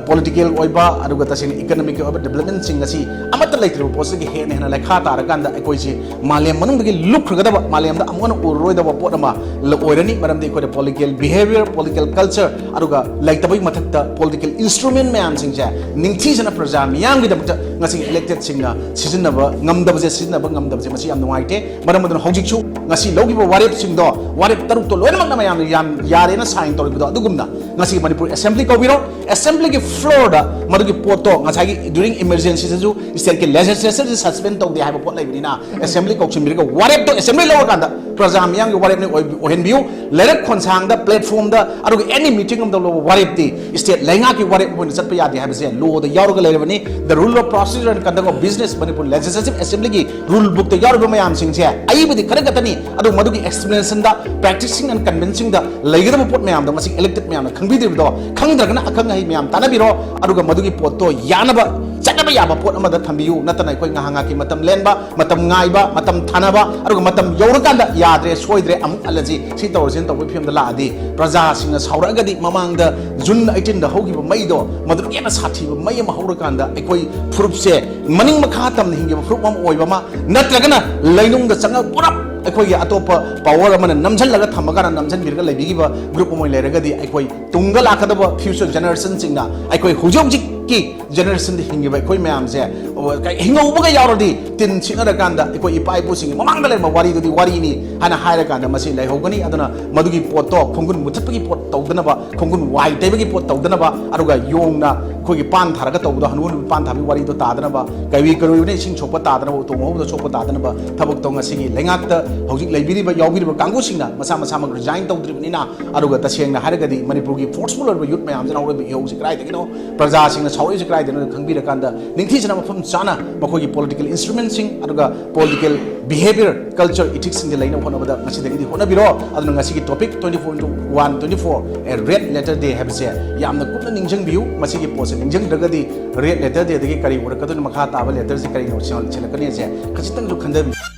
political ꯑꯣꯏꯕ, ꯑꯗꯨꯒ ꯇꯁꯦꯡꯅ economic ꯀꯤ ꯑꯣꯏꯕ development ꯁꯤꯡ ꯑꯁꯤ ꯑꯃꯠꯇ ꯂꯩꯇ꯭ꯔꯤꯕ ꯄꯣꯠꯁꯤꯗꯒꯤ ꯍꯦꯟꯅ ꯍꯦꯟꯅ ꯂꯩꯈꯥ ꯇꯥꯔꯀꯥꯟꯗ ꯑꯩꯈꯣꯏꯁꯤ ꯃꯥꯂꯦꯝ ꯃꯅꯨꯡꯗꯒꯤ ꯂꯨꯞꯈ꯭ꯔꯒꯗꯕ, ꯃꯥꯂꯦꯝꯗ ꯑꯃꯨꯛ ꯍꯟꯅ ꯎꯔꯔꯣꯏꯗꯕ ꯄꯣꯠ ꯑꯃ ꯑꯣꯏꯔꯅꯤ꯫ ꯃꯔꯝꯗꯤ ꯑꯩꯈꯣꯏꯗ political behaviour, political culture, ꯑꯗꯨꯒ ꯂꯩꯇꯕꯒꯤ ꯃꯊꯛꯇ political instrument ꯃꯌꯥꯝꯁꯤꯡꯁꯦ ꯅꯤꯡꯊꯤꯖꯅ ꯄ꯭ꯔꯖꯥ ꯃꯤꯌꯥꯝꯒꯤꯗꯃꯛꯇ ꯉꯁꯤ elected ꯁꯤꯡꯅ ꯁꯤꯖꯤꯟꯅꯕ ꯉꯝꯗꯕꯁꯦ, ꯁꯤꯖꯤꯟꯅꯕ ꯉꯝꯗꯕꯁꯦ, ꯃꯁꯤ ꯌꯥꯝ ꯅꯨꯡꯉꯥꯏꯇꯦ꯫ ꯃꯔꯝ ꯑꯗꯨꯅ ꯍꯧꯖꯤꯛꯁꯨ ꯉꯁꯤ ꯂꯧꯈꯤꯕ ꯋꯥꯔꯦꯞꯁꯤꯡꯗꯣ, ꯋꯥꯔꯦꯞ ꯇꯔꯨꯛꯇꯣ ꯂꯣꯏꯅꯃꯛꯅ ꯃꯌꯥꯝꯅ ꯌꯥꯝ ꯌꯥꯔꯦꯅ sign ꯇꯧꯔꯤꯕꯗꯣ, ꯑꯗꯨꯒꯨꯝꯅ ꯉꯁꯤ ꯃꯅꯤꯄꯨꯔ assembly ꯀꯧꯕꯤꯔꯣ, assembly ꯒꯤ floor ꯗ ꯃꯗꯨꯒꯤ ꯄꯣꯠꯇꯣ ꯉꯁꯥꯏꯒꯤ during emergency ꯗꯁꯨ state ꯀꯤ legislature ꯁꯤ suspend ꯇꯧꯗꯦ ꯍꯥꯏꯕ ꯄꯣꯠ ꯂꯩꯕꯅꯤꯅ, assembly ꯀꯧꯁꯤꯟꯕꯤꯔꯒ ꯋꯥꯔꯦꯞꯇꯣ assembly ꯂꯧꯔꯀꯥꯟꯗ ꯄ꯭ꯔꯖꯥ ꯃꯤꯌꯥꯝꯒꯤ ꯋꯥꯔꯦꯞꯅ ꯑꯣꯏ-, ꯑꯣꯏꯍꯟꯕꯤꯌꯨ꯫ ꯂꯩꯔꯛ ꯈꯣꯟꯁꯥꯡꯗ, platform ꯗ, ꯑꯗꯨꯒ any meeting ꯑꯃꯗ ꯂꯧꯕ ꯋꯥꯔꯦꯞꯇꯤ state ꯂꯩꯉꯥꯛꯀꯤ ꯋꯥꯔꯦꯞ ꯑꯣꯏꯅ ꯆꯠꯄ ꯌꯥꯗꯦ ꯍꯥꯏꯕꯁꯦ law ꯗ ꯌꯥꯎꯔꯒ ꯂꯩꯔꯕꯅꯤ꯫ The rule of process Constitution and Conduct of Business, Manipur Legislative Assembly ꯒꯤ rule book ꯇ ꯌꯥꯎꯔꯤꯕ ꯃꯌꯥꯝꯁꯤꯡꯁꯦ ꯑꯏꯕꯗꯤ ꯈꯔ ꯈꯛꯇꯅꯤ, ꯑꯗꯨ ꯃꯗꯨꯒꯤ explanation the practicing and convincing ꯗ ꯂꯩꯒꯗꯕ ꯄꯣꯠ ꯃꯌꯥꯝꯗꯣ ꯃꯁꯤ elected ꯃꯌꯥꯝꯅ ꯈꯪꯕꯤꯗ꯭ꯔꯤꯕꯗꯣ, ꯈꯪꯗ꯭ꯔꯒꯅ ꯑꯈꯪ ꯑꯍꯩ ꯃꯌꯥꯝ ꯇꯥꯟꯅꯕꯤꯔꯣ, ꯑꯗꯨꯒ ꯃꯗꯨꯒꯤ ꯄꯣꯠꯇꯣ ꯌꯥꯅꯕ ꯆꯠꯅꯕ ꯌꯥꯕ ꯄꯣꯠ ꯑꯃꯗ ꯊꯝꯕꯤꯌꯨ, ꯅꯠꯇꯅ ꯑꯩꯈꯣꯏ ꯉꯥꯏꯍꯥꯛ ꯉꯥꯏꯍꯥꯛꯀꯤ ꯃꯇꯝ ꯂꯦꯟꯕ, ꯃꯇꯝ ꯉꯥꯏꯕ, ꯃꯇꯝ ꯊꯥꯅꯕ, ꯑꯗꯨꯒ ꯃꯇꯝ ꯌꯧꯔꯀꯥꯟꯗ ꯌꯥꯗ꯭ꯔꯦ, ꯁꯣꯏꯗ꯭ꯔꯦ, ꯑꯃꯨꯛ ꯍꯜꯂꯁꯤ, ꯁꯤ ꯇꯧꯔꯁꯤꯅ ꯇꯧꯕꯒꯤ ꯐꯤꯕꯝꯗ ꯂꯥꯛꯑꯗꯤ, ꯄ꯭ꯔꯖꯥꯁꯤꯡꯅ ꯁꯥꯎꯔꯛꯑꯒꯗꯤ ꯃꯃꯥꯡꯗ June eighteen ꯗ ꯍꯧꯈꯤꯕ ꯃꯩꯗꯣ, ꯃꯗꯨꯗꯒꯤ ꯍꯦꯟꯅ ꯁꯥꯊꯤꯕ ꯃꯩ ꯑꯃ ꯍꯧꯔꯀꯥꯟꯗ ꯑꯩꯈꯣꯏ ꯐꯨꯔꯨꯞꯁꯦ ꯃꯅꯤꯡ ꯃꯈꯥ ꯇꯝꯅ ꯍꯤꯡꯈꯤꯕ ꯐꯨꯔꯨꯞ ꯑꯃ ꯑꯣꯏꯕ ꯑꯃ, ꯅꯠꯇ꯭ꯔꯒꯅ ꯂꯩꯅꯨꯡꯗ ꯆꯪꯉꯒ ꯄꯨꯔꯞ ꯑꯩꯈꯣꯏꯒꯤ ꯑꯇꯣꯞꯄ power ꯑꯃꯅ ꯅꯝꯁꯤꯜꯂꯒ ꯊꯝꯃꯀꯥꯟꯗ ꯅꯝꯁꯤꯟꯕꯤꯔꯒ ꯂꯩꯕꯤꯈꯤꯕ group ꯑꯃ ꯑꯣꯏꯅ ꯂꯩꯔꯒꯗꯤ ꯑꯩꯈꯣꯏ ꯇꯨꯡꯗ ꯂꯥꯛꯀꯗꯕ future generation ꯁꯤꯡꯅ ꯑꯩꯈꯣꯏ ꯍꯧꯖꯤꯛ ꯍꯧꯖꯤꯛꯀꯤ generation ꯗ ꯍꯤꯡꯉꯤꯕ ꯑꯩꯈꯣꯏ ꯃꯌꯥꯝꯁꯦ, ꯑꯣ, ꯀꯩ-, ꯍꯤꯡꯍꯧꯕꯒ ꯌꯥꯎꯔꯗꯤ ꯇꯤꯟ ꯁꯤꯠꯅꯔꯀꯥꯟꯗ ꯑꯩꯈꯣꯏ ꯏꯄꯥ ꯏꯄꯨꯁꯤꯡꯒꯤ ꯃꯃꯥꯡꯗ ꯂꯩꯔꯝꯕ ꯋꯥꯔꯤꯗꯨꯗꯤ ꯋꯥꯔꯤꯅꯤ ꯍꯥꯏꯅ ꯍꯥꯏꯔꯀꯥꯟꯗ ꯃꯁꯤ ꯂꯩꯍꯧꯒꯅꯤ꯫ ꯑꯗꯨꯅ ꯃꯗꯨꯒꯤ ꯄꯣꯠꯇꯣ, ꯈꯣꯡꯒꯨꯟ ꯃꯨꯊꯠꯄꯒꯤ ꯄꯣꯠ ꯇꯧꯗꯅꯕ, ꯈꯣꯡꯒꯨꯟ ꯋꯥꯏ ꯇꯩꯕꯒꯤ ꯄꯣꯠ ꯇꯧꯗꯅꯕ, ꯑꯗꯨꯒ ꯌꯣꯡꯅ ꯑꯩꯈꯣꯏꯒꯤ ꯄꯥꯟ ꯊꯥꯔꯒ ꯇꯧꯕꯗꯣ, ꯍꯅꯨ ꯍꯅꯨ ꯄꯥꯟ ꯊꯥꯕꯒꯤ ꯋꯥꯔꯤꯗꯣ ꯇꯥꯗꯅꯕ, ꯀꯩꯕꯤ ꯀꯔꯣꯏꯕꯅ ꯏꯁꯤꯡ ꯁꯣꯛꯄ ꯇꯥꯗꯅꯕ, ꯎꯇꯣꯡ ꯍꯧꯕꯗ ꯁꯣꯛꯄ ꯇꯥꯗꯅꯕ ꯊꯕꯛꯇꯣ ꯉꯁꯤꯒꯤ ꯂꯩꯉꯥꯛꯇ ꯍꯧꯖꯤꯛ ꯂꯩꯕꯤꯔꯤꯕ, ꯌꯥꯎꯕꯤꯔꯤꯕ ꯀꯥꯡꯕꯨꯁꯤꯡꯅ ꯃꯁꯥ ꯃꯁꯥꯃꯛ resign ꯇꯧꯗ꯭ꯔꯤꯕꯅꯤꯅ, ꯑꯗꯨꯒ ꯇꯁꯦꯡꯅ ꯍꯥꯏꯔꯒꯗꯤ ꯃꯅꯤꯄꯨꯔꯒꯤ forceful ꯑꯣꯏꯕ youth ꯃꯌꯥꯝꯁꯤꯅ ꯍꯧꯔꯛꯏꯕ ꯏꯍꯧꯁꯤ ꯀꯗꯥꯏꯗꯒꯤꯅꯣ, ꯄ꯭ꯔꯖꯥꯁꯤꯡꯅ ꯁꯥꯎꯔꯛꯏꯁꯤ ꯀꯗꯥꯏꯗꯒꯤꯅꯣ ꯈꯪꯕꯤꯔꯀꯥꯟꯗ, ꯅꯤꯡꯊꯤꯖꯅ ꯃꯐꯝ ꯆꯥꯅ ꯃꯈꯣꯏꯒꯤ political instrument ꯁꯤꯡ, ꯑꯗꯨꯒ political behaviour, culture, ethics ꯁꯤꯡꯁꯦ ꯂꯩꯅꯕ ꯍꯣꯠꯅꯕꯗ ꯉꯁꯤꯗꯒꯤꯗꯤ ꯍꯣꯠꯅꯕꯤꯔꯣ꯫ ꯑꯗꯨꯅ ꯉꯁꯤꯒꯤ topic twenty four into one twenty four, a Red Letter Day ꯍꯥꯏꯕꯁꯦ ꯌꯥꯝꯅ ꯀꯨꯞꯅ ꯅꯤꯡꯁꯤꯡꯕꯤꯌꯨ꯫ ꯃꯁꯤꯒꯤ ꯄꯣꯠꯁꯦ ꯅꯤꯡꯁꯤꯡꯗ꯭ꯔꯒꯗꯤ Red Letter Day ꯗꯒꯤ ꯀꯔꯤ ꯎꯔꯛꯀꯗꯣꯏꯅꯣ, ꯃꯈꯥ ꯇꯥꯕ letter ꯁꯦ ꯀꯔꯤꯅꯣ ꯁꯤꯜꯂꯛꯀꯅꯤ ꯍꯥꯏꯁꯦ ꯈꯖꯤꯛꯇꯪꯁꯨ ꯈꯟꯊꯕꯤꯌꯨ꯫